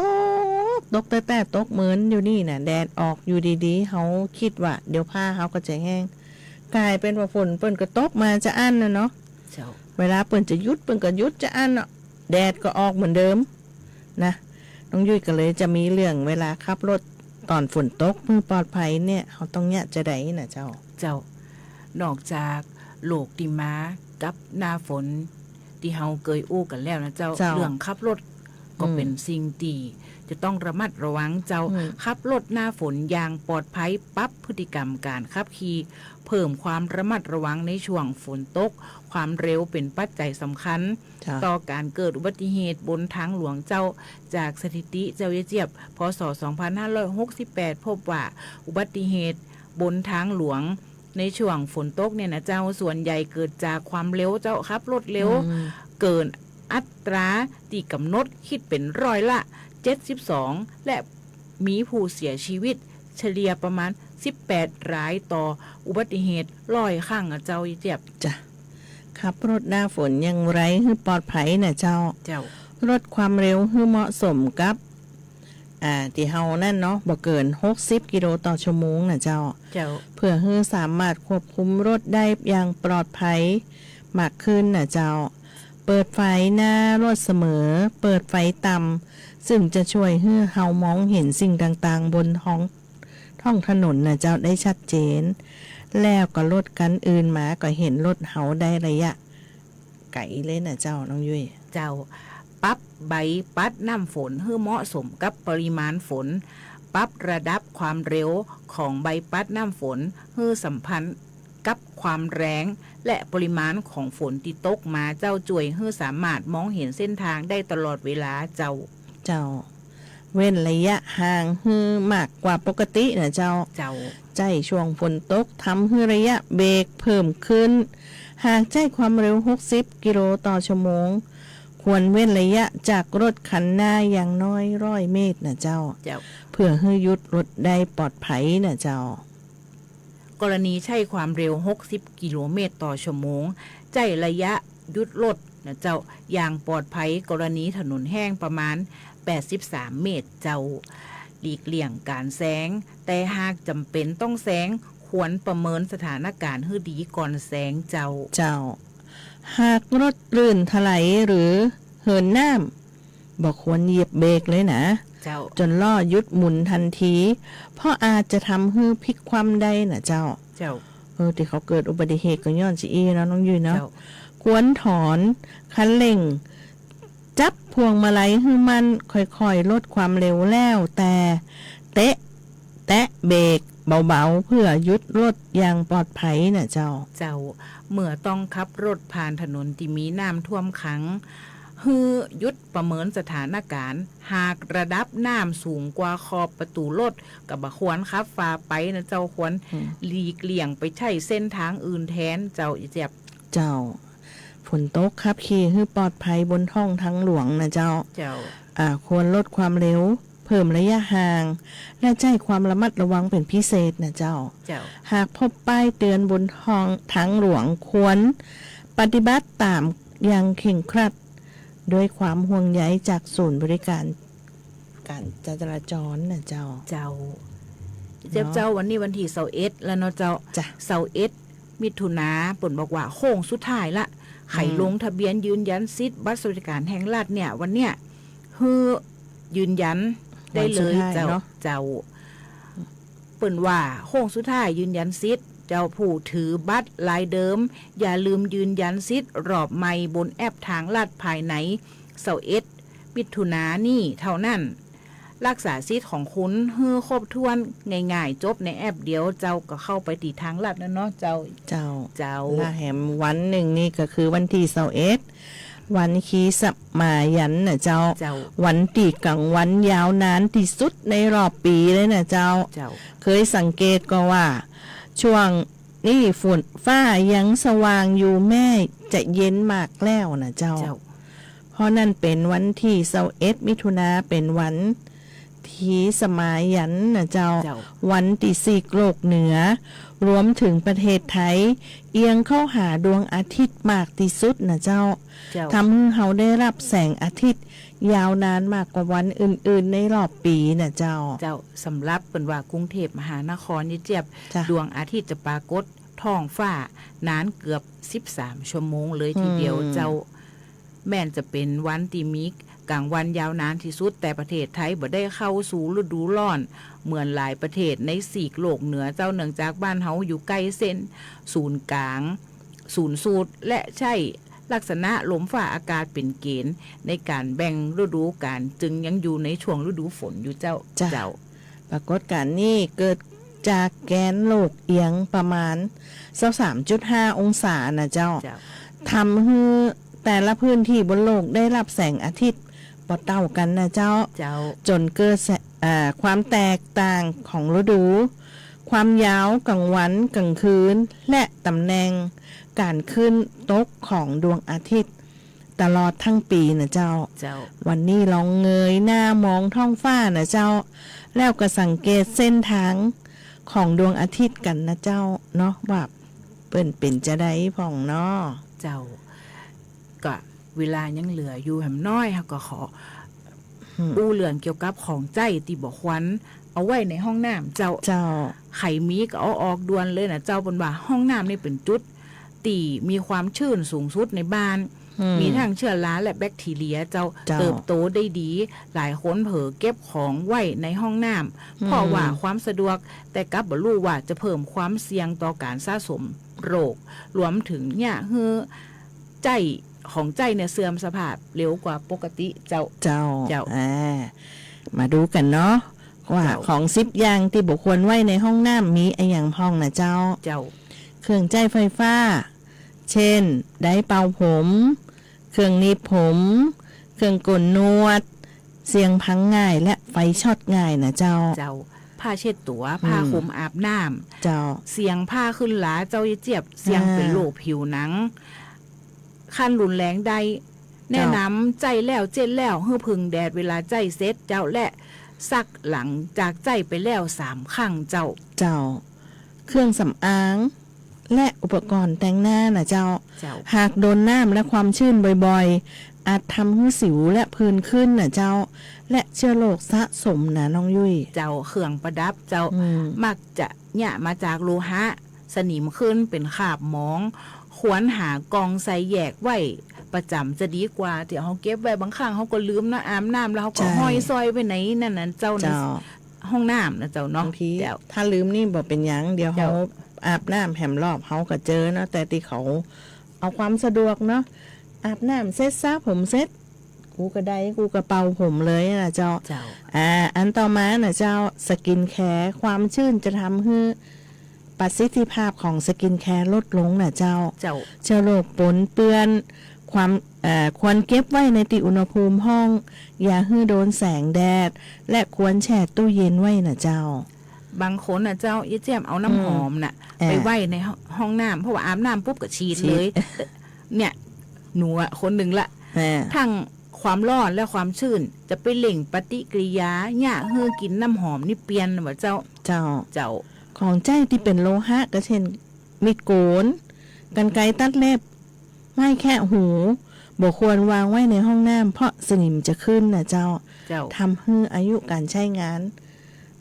ก ตกแต่ แต่ตกเหมือนอยู่นี่น่ะ แดดออกอยู่ดีๆ เฮาคิดว่าเดี๋ยวผ้าเฮาก็จะแห้ง กลายเป๋นว่าฝนเปิ้นก็ตกมาจะอั้นน่ะเนาะ เจ้า เวลาเปิ้นจะหยุด เปิ้นก็หยุดจะอั้นเนาะ แดดก็ออกเหมือนเดิม นะ น้องยุ้ยก็เลยจะมีเรื่องเวลาขับรถต๋อนฝนตกหื้อปลอดภัยเนี่ย เฮาต้องเยียะจาใดนะเจ้า เจ้า นอกจากโรคตี้มากับหน้าฝนตี้เฮาเกยอู้กั๋นแล้วนะเจ้า เจ้า เรื่องขับรถก็ อืม เป๋นสิ่งตี้จะต้องระมัดระวังเจ้า อืม ขับรถหน้าฝนอย่างปลอดภัย ปรับพฤติกรรมก๋านขับขี่ เพิ่มความระมัดระวังในช่วงฝนตก ความเร็วเป๋นปัจจัยสำคัญ เจ้า ต่อก๋านเกิดอุบัติเหตุบนทางหลวงเจ้า จากสถิติเจ้าเย้ยเจี๊ยบ พ.ศ. สองพันห้าร้อยหกสิบแปด พบว่าอุบัติเหตุบนทางหลวงในช่วงฝนตกเนี่ยนะเจ้า ส่วนใหญ่เกิดจากความเร็วเจ้า ขับรถเร็ว อืม เกินอัตราตี้ก๋ำหนด คิดเป๋นร้อยละเจ็ดสิบสอง และ มีผู้เสียชีวิตเฉลี่ยประมาณสิบแปดรายต่ออุบัติเหตุร้อยครั้งอะเจ้า เย้ยเจี๊ยบ จ้ะ ขับรถหน้าฝนอย่างไรหื้อปลอดภัยนะเจ้า เจ้า ลดความเร็วหื้อเหมาะสมกับ อ่า ตี้เฮานั่นเนาะ บ่เกินหกสิบกิโลต่อชั่วโมงนะเจ้า เจ้า เพื่อหื้อสามารถควบคุมรถได้อย่างปลอดภัยมากขึ้นนะเจ้า เปิดไฟหน้ารถเสมอ เปิดไฟต่ำ ซึ่งจะช่วยหื้อเฮามองเห็นสิ่งต่างๆ บนท้อง ท้องถนนนะเจ้า ได้ชัดเจน แล้วก็รถคันอื่นมาก็เห็นรถเฮาได้ระยะไก๋เลยนะเจ้า น้องยุ้ย เจ้า ปรับใบปัดน้ำฝนหื้อเหมาะสมกับปริมาณฝน ปรับระดับความเร็วของใบปัดน้ำฝนหื้อสัมพันธ์กับความแรง และปริมาณของฝนตี้ตกมาเจ้า จ้วยหื้อสามารถมองเห็นเส้นทางได้ตลอดเวลาเจ้า เจ้า เว้นระยะห่างหื้อมากกว่าปกตินะเจ้า เจ้า ใจ้ช่วงฝนตกทำหื้อระยะเบรกเพิ่มขึ้น หากใจ้ความเร็วหกสิบกิโลต่อชั่วโมง ควรเว้นระยะจากรถคันหน้าอย่างน้อยร้อยเมตรนะเจ้า เจ้า เพื่อหื้อหยุดรถได้ปลอดภัยนะเจ้า กรณีใช้ความเร็วหกสิบกิโลเมตรต่อชั่วโมง ใช้ระยะหยุดรถนะเจ้า อย่างปลอดภัย กรณีถนนแห้งประมาณแปดสิบสามเมตรเจ้า หลีกเลี่ยงการแซง แต่หากจำเป็นต้องแซง ควรประเมินสถานการณ์หื้อดีก่อนแซงเจ้า เจ้า หากรถลื่นถลายหรือเหินน้ำ บ่ควรเหยียบเบรกเลยนะ เจ้า จ๋นล้อหยุดหมุนทันที เพราะอาจจะทำหื้อพลิกคว่ำได้นะเจ้า เจ้า เออ ตี้เขาเกิดอุบัติเหตุก็ย้อนจาอี้เนาะ น้องยุ้ยเนาะ เจ้า ควรถอนคันเร่ง จับพวงมาลัยหื้อมั่น ค่อยๆ ลดความเร็ว แล้วแต่เตะ แตะเบรกเบาๆ เพื่อหยุดรถอย่างปลอดภัยนะเจ้า เจ้า เมื่อต้องขับรถผ่านถนนตี้มีน้ำท่วมขัง หื้อหยุดประเมินสถานการณ์ หากระดับน้ำสูงกว่าขอบประตู๋รถ ก็บ่ควรขับฝ่าไปนะเจ้า ควร อืม หลีกเลี่ยงไปใจ๊เส้นตางอื่นแตนเจ้า เจี๊ยบ เจ้า ฝนตกขับขี่หื้อปลอดภัยบนท้องตางหลวงนะเจ้า เจ้า อ่า ควรลดความเร็ว เพิ่มระยะห่าง และใจ๊ความระมัดระวังเป๋นพิเศษนะเจ้า เจ้า หากพบป้ายเตือนบนท้องตางหลวง ควรปฏิบัติต๋ามอย่างเคร่งครัด ด้วยความห่วงใยจากศูนย์บริการการจราจรนะเจ้า เจ้า เจ้า เนาะ เจ้า วันนี้วันตี้ซาวเอ็ดแล้วเนาะเจ้า จ้ะ ซาวเอ็ด มิถุนา เปิ้นบอกว่าโค้งสุดท้ายละ ใผ อืม ลงทะเบียนยืนยันสิทธิ์บัตรสวัสดิการแห่งรัฐเนี่ย วันเนี้ย หื้อยืนยันได้เลย วันสุดท้าย เจ้า เนาะ เจ้า เปิ้นว่าโค้งสุดท้ายยืนยันสิทธิ์ เจ้า ผู้ถือบัตรรายเดิม อย่าลืมยืนยันสิทธิ์รอบใหม่บนแอปตางรัฐภายในซาวเอ็ด มิถุนานี้เต้านั้น รักษาสิทธิ์ของคุณหื้อครบถ้วน ง่ายๆ จบในแอปเดียว เจ้า ก็เข้าไปตี้ตางรัฐแล้วเนาะ เจ้า เจ้า เจ้า และแหมวันนึ่งนี่ก็คือวันตี้ซาวเอ็ด วันคริสต์มายันนะเจ้า เจ้า วันตี้ก๋างวันยาวนานตี้สุดในรอบปี๋เลยนะเจ้า เจ้า เกยสังเกตก่อว่า ช่วงนี้ฝนฟ้ายังสว่างอยู่ แม้จะเย็นมากแล้วนะเจ้า เจ้า เพราะนั้นเป๋นวันตี้ซาวเอ็ด มิถุนา เป๋นวันคริสต์มายันนะเจ้า เจ้า วันตี้ซีกโลกเหนือ รวมเถิงประเทศไทย เอียงเข้าหาดวงอาทิตย์มากตี้สุดนะเจ้า เจ้า ทำหื้อเฮาได้ฮับแสงอาทิตย์ยาวนานมากกว่าวันอื่นๆ ในรอบปี๋นะเจ้า เจ้า สำหรับเปิ้นว่ากรุงเทพมหานครนี่เจี๊ยบ จ้ะ ดวงอาทิตย์จะปรากฏท้องฟ้านานเกือบสิบสามชั่วโมงเลยทีเดียว อืม เจ้า แม้นจะเป๋นวันตี้มีก๋างวันยาวนานตี้สุด แต่ประเทศไทยบ่ได้เข้าสู่ฤดูร้อนเหมือนหลายประเทศในซีกโลกเหนือเจ้า เนื่องจากบ้านเฮาอยู่ใก้เส้นศูนย์กลาง ศูนย์สูตร และใจ๊ลักษณะลมฟ้าอากาศเป๋นเกณฑ์ในก๋านแบ่งฤดูกาล จึงยังอยู่ในช่วงฤดูฝนอยู่เจ้า จ้ะ เจ้า ปรากฏการณ์นี้เกิดจากแกนโลกเอียงประมาณซาวสามจุดห้าองศานะเจ้า เจ้า ทำหื้อแต่ละพื้นตี้บนโลกได้ฮับแสงอาทิตย์บ่เต้ากั๋นนะเจ้า เจ้า จ๋นเกิดแส- อ่า ความแตกต่างของฤดู ความยาวก๋างวันก๋างคืน และต๋ำแหน่งก๋านขึ้นตกของดวงอาทิตย์ ตลอดตึงปี๋นะเจ้า เจ้า วันนี้ลองเงยหน้ามองท้องฟ้านะเจ้า แล้วก็สังเกตเส้นตางของดวงอาทิตย์กั๋นนะเจ้าเนาะ ว่าเปิ้นเป๋นจาใดพ่องเนาะ เจ้า ก็เวลายังเหลืออยู่แหมน้อย เฮาก็ขอ อืม อู้เรื่องเกี่ยวกับของใจ๊ตี้บ่ควรเอาไว้ในห้องน้ำเจ้า เจ้า ใผมีก็เอาออกด่วนเลยนะเจ้า เปิ้นว่าห้องน้ำนี่เป๋นจุดตี้มีความชื้นสูงสุดในบ้าน อืม มีตึงเจื้อราและแบคทีเรียเจ้า เจ้า เติบโตได้ดี หลายคนเผลอเก็บของไว้ในห้องน้ำ อืม เพราะว่าความสะดวก แต่กลับบ่ฮู้ว่าจะเพิ่มความเสี่ยงต่อก๋านสะสมโรค รวมเถิงเยียะหื้อใจ๊ของใจ๊เนี่ยเสื่อมสภาพเร็วกว่าปกติเจ้า เจ้า เจ้า อ่า มาดูกั๋นเนาะ ว่า เจ้า ของสิบอย่างตี้บ่ควรไว้ในห้องน้ำมีอะหยังพ่องนะเจ้า เจ้า เครื่องใจ๊ไฟฟ้า เจ้น ไดร์เป่าผม เครื่องหนีบผม เครื่องโกนหนวด เสี่ยงพังง่ายและไฟช็อตง่ายนะเจ้า เจ้า ผ้าเช็ดตั๋ว อืม ผ้าคลุมอาบน้ำ เจ้า เสี่ยงผ้าขึ้นราเจ้า เจี๊ยบ เสี่ยงเป๋น อ่า โรคผิวหนัง ขั้นรุนแรงได้ เจ้า แนะนำใจ๊แล้วเช็ดแล้วหื้อผึ่งแดดเวลาใจ๊เสร็จเจ้า และซักหลังจากใจ๊ไปแล้วสามครั้งเจ้า เจ้า เครื่องสำอาง และอุปกรณ์แต่งหน้านะเจ้า เจ้า หากโดนน้ำและความชื้นบ่อยๆ อาจทำหื้อสิวและผื่นขึ้นนะเจ้า และเจื้อโรคสะสมนะน้องยุ้ย เจ้า เครื่องประดับเจ้า อืม มักจะเยียะมาจากโลหะ สนิมขึ้นเป๋นคราบหมอง ควรหาก่องใส่แยกไว้ประจ๋ำจะดีกว่า ตี้เฮาเก็บไว้ บางครั้งเฮาก็ลืมเนาะ อาบน้ำแล้วเฮาก็ ใช่ ห้อยสร้อยไว้ในนั้นนะเจ้า เจ้า ในห้องน้ำนะเจ้าเนาะ บางที เจ้า ถ้าลืมนี่บ่เป๋นหยัง เดี๋ยวเฮา เจ้า อาบน้ำแหมรอบเฮาก็เจอเนาะ แต่ตี้เขาเอาความสะดวกเนาะ อาบน้ำเสร็จสระผมเสร็จ กูก็ไดร์ กูก็เป่าผมเลยนะเจ้า เจ้า อ่า อันต่อมานะเจ้า สกินแคร์ ความชื้นจะทำหื้อประสิทธิภาพของสกินแคร์ลดลงนะเจ้า เจ้า เจื้อโรคปนเปื้อน ความ เอ่อ ควรเก็บไว้ในตี้อุณหภูมิห้อง อย่าหื้อโดนแสงแดด และควรแช่ตู้เย็นไว้น่ะเจ้า บางคนน่ะเจ้า เย้ยแจ่ม เอาน้ำหอมน่ะ อืม ไปไว้ในห้องน้ำ เพราะว่าอาบน้ำปุ๊บก็ฉีดเลย ฉีด แต่เนี่ย หนูอะคนหนึ่งละ อ่า ทั้งความร้อนและความชื้นจะไปเร่งปฏิกิริยา เยียะหื้อกิ๋นน้ำหอมนี่เปลี่ยนว่าเจ้า เจ้า เจ้า ของใจ๊ตี้เป๋นโลหะ ก็เช่น มีดโกน กรรไกรตัดเล็บ ไม้แคะหู บ่ควรวางไว้ในห้องน้ำ เพราะสนิมจะขึ้นน่ะเจ้า เจ้า ทำหื้ออายุก๋านใจ๊งาน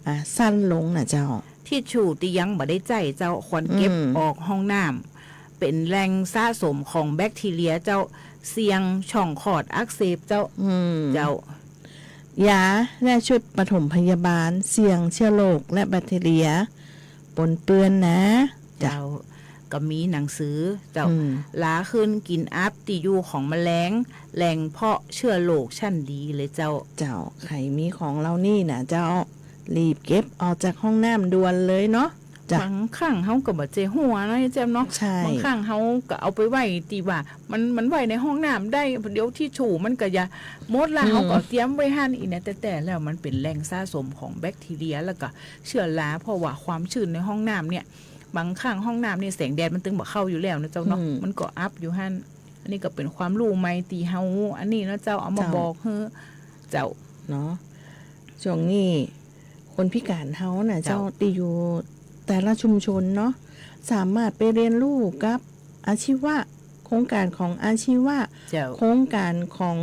อ่า สั้นลงน่ะเจ้า ทิชชู่ตี้ยังบ่ได้ใจ๊เจ้า ควรเก็บ อืม ออกห้องน้ำ เป๋นแหล่งสะสมของแบคทีเรียเจ้า เสี่ยงช่องคลอดอักเสบเจ้า อืม เจ้า ยาและชุดปฐมพยาบาล เสี่ยงเชื้อโรคและแบคทีเรียปนเปื้อนนะ เจ้า เจ้า ก็มีหนังสือเจ้า อืม ลาคืนกิ๋นอับ ตี้อยู่ของแมลง แหล่งเพาะเชื้อโรคชั้นดีเลยเจ้า เจ้า ใผมีของเหล่านี้น่ะเจ้า รีบเก็บออกจากห้องน้ำด่วนเลยเนาะ เจ้า บางครั้งเฮาก็บ่ใจ้หัวเนาะ เย้ยแจ่มเนาะ ใช่ บางครั้งเฮาก็เอาไปไว้ตี้ว่า มัน มันไว้ในห้องน้ำได้ เดี๋ยวทิชชู่มันก็จะหมดละ อืม เฮาก็เตรียมไว้หั้น อี้เนี่ย แต่ แต่แล้วมันเป๋นแหล่งสะสมของแบคทีเรีย แล้วก็เชื้อรา เพราะว่าความชื้นในห้องน้ำเนี่ย บางครั้งห้องน้ำเนี่ยแสงแดดมันตึงบ่เข้าอยู่แล้วนะเจ้าเนาะ อืม มันก็อับอยู่หั้น อันนี้ก็เป๋นความรู้ใหม่ตี้เฮา อันนี้เนาะเจ้า เอามา เจ้า บอกหื้อเจ้า เนาะ ช่วงนี้คนพิการเฮาน่ะเจ้า เจ้า ตี้อยู่แต่ละชุมชนเนาะ สามารถไปเรียนรู้กับอาชีวะ โครงก๋านของอาชีวะ เจ้า โครงก๋านของ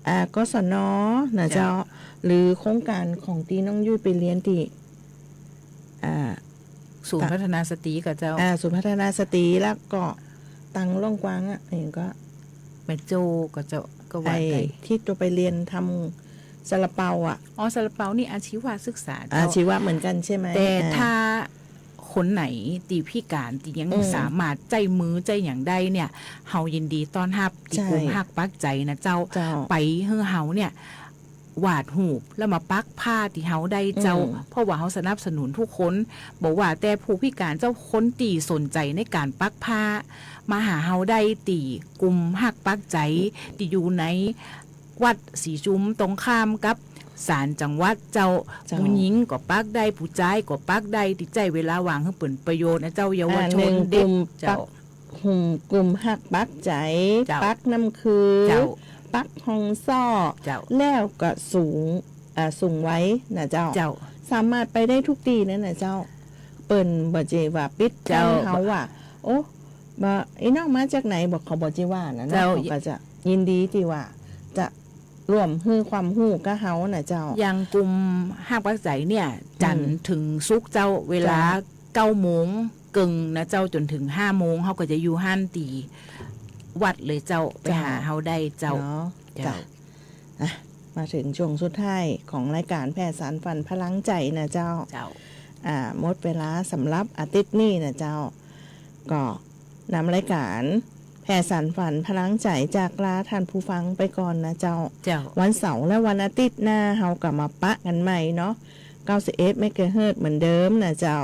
อ่า กศน น่ะเจ้า เจ้า หรือโครงก๋านของตี้น้องยุ้ยไปเรียนตี้ อ่า ศูนย์พัฒนาสตรีก่อเจ้า อ่า ศูนย์พัฒนาสตรี แล้วก็ตังล่องกวางอะ อะหยังก็ แม่โจ้ก่อเจ้า ก็ว่า ไอ้ ได้ ตี้โตไปเรียนทำซาลาเปาอะ อ๋อ ซาลาเปานี่อาชีวศึกษาเจ้า อาชีวะเหมือนกันใช่ไหม แต่ อ่า ถ้าคนไหนตี้พิการตี้ยัง อืม สามารถใจ๊มือใจ๊หยังได้เนี่ย เฮายินดีต้อนฮับตี้ ใช่ กลุ่มฮักปักใจ๋นะเจ้า เจ้า ไปหื้อเฮาเนี่ย วาดรูปแล้วมาปักผ้าตี้เฮาได้เจ้า อืม เพราะว่าเฮาสนับสนุนทุกคน บ่ว่าแต่ผู้พิการเจ้า คนตี้สนใจ๋ในก๋านปักผ้า มาหาเฮาได้ตี้กลุ่มฮักปักใจ๋ ตี้อยู่ในวัดศรีชุมตรงข้ามกับศาลจังหวัดเจ้า เจ้า ผู้หญิงก็ปักได้ ผู้จายก็ปักได้ ตี้ใจ๊เวลาว่างหื้อเป๋นประโยชน์นะเจ้า เยาวชน อ่า หนึ่ง เด็ก กลุ่ม เจ้า ปัก กลุ่ม กลุ่มฮักปักใจ๋ เจ้า ปักน้ำคือ เจ้า ปักฮองซ่อ เจ้า แล้วก็สุง อ่า สุงไว้นะเจ้า เจ้า สามารถไปได้ทุกตี้นั่นน่ะเจ้า เปิ้นบ่ใจ้ว่าปิดกั้น เจ้า เฮาว่า โอ้ บ่ ไอ้น้องมาจากไหน บ่ เขาบ่ใจ้ว่านะเนาะ เจ้า เขาก็จะยินดีตี้ว่าจะร่วมหื้อความรู้กับเฮาน่ะเจ้า อย่างกลุ่มฮักปักใจ๋เนี่ย อืม จันทร์ถึงศุกร์เจ้า เวลา เจ้า เก้าโมงเกิ่งนะเจ้า จ๋นถึงห้าโมง เฮาก็จะอยู่หั้นตี้วัดเลยเจ้า ไป เจ้า หาเฮาได้เจ้า เนาะ เจ้า เจ้า อ่ะ มาเถิงช่วงสุดท้ายของรายก๋านแผ่สานฝันพลังใจ๋นะเจ้า เจ้า อ่า หมดเวลาสำหรับอาทิตย์นี้นะเจ้า ก็นำรายก๋านแผ่สานฝันพลังใจ๋จากลาท่านผู้ฟังไปก่อนนะเจ้า เจ้า วันเสาร์และวันอาทิตย์หน้าเฮาก็มาปะกั๋นใหม่เนาะ เก้าสิบเอ็ดเมกะเฮิรตซ์เหมือนเดิมนะเจ้า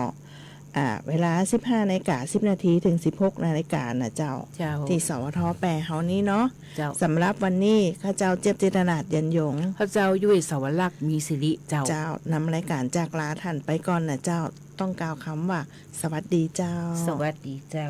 อ่า เวลาสิบห้านาฬิกาสิบนาทีถึงสิบหกนาฬิกานะเจ้า เจ้า ตี้ สวท แปดเฮานี้เนาะ เจ้า สำหรับวันนี้ข้าเจ้าเจี๊ยบจิตรนาถ ยันยง ข้าเจ้ายุ้ยสวรักษ์ มีสิริ เจ้า เจ้า นำรายก๋านจากลาท่านไปก่อนนะเจ้า ต้องกล่าวกำว่า สวัสดีเจ้า สวัสดีเจ้า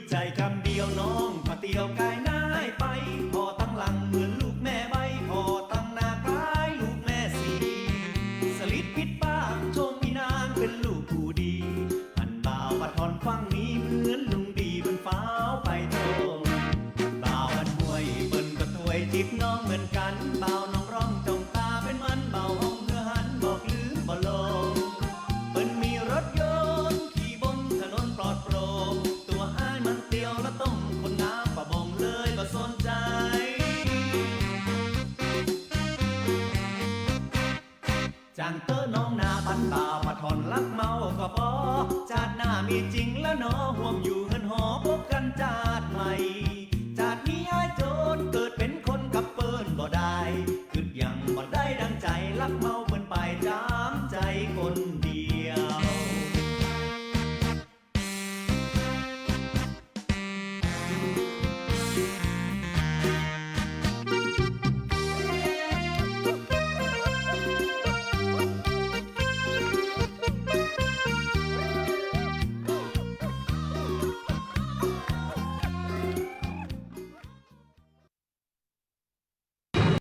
ใจ๋กำเดียวน้องก็เตียวก๋ายหน้าไป ผ่อตังหลังเหมือนลูกแม่ใบ้ ผ่อตังหน้าคล้ายลูกแม่ศรี สลิดปิดปาก ชมอีนางเป๋นลูกผู้ดี หันบ่าวปะถ่อนฟั่งนี้ เหมือนลุงดีเปิ้นฟ้าวไปตรง บ่าวบ้านห้วยเปิ้นก็ตวยจีบน้องเหมือนกั๋น บ่าวน้องร้องจ้องต๋าเป๋นมัน บ่าวฮ้องเพื่อหัน บอกลืมบ่ลง เปิ้นมีรถยนต์ขี่บนถนนปลอดโปร่ง ตั๋วอ้ายมันเตียวละต้อง คนงามบ่บ่งเลยบ่สนใจ๋ จ้างเต๊อะน้องนาปัน บ่าวปะถ่อนลักเมาก็ปอ จาติหน้ามีจริงละหนอ ฮ่วมอยู่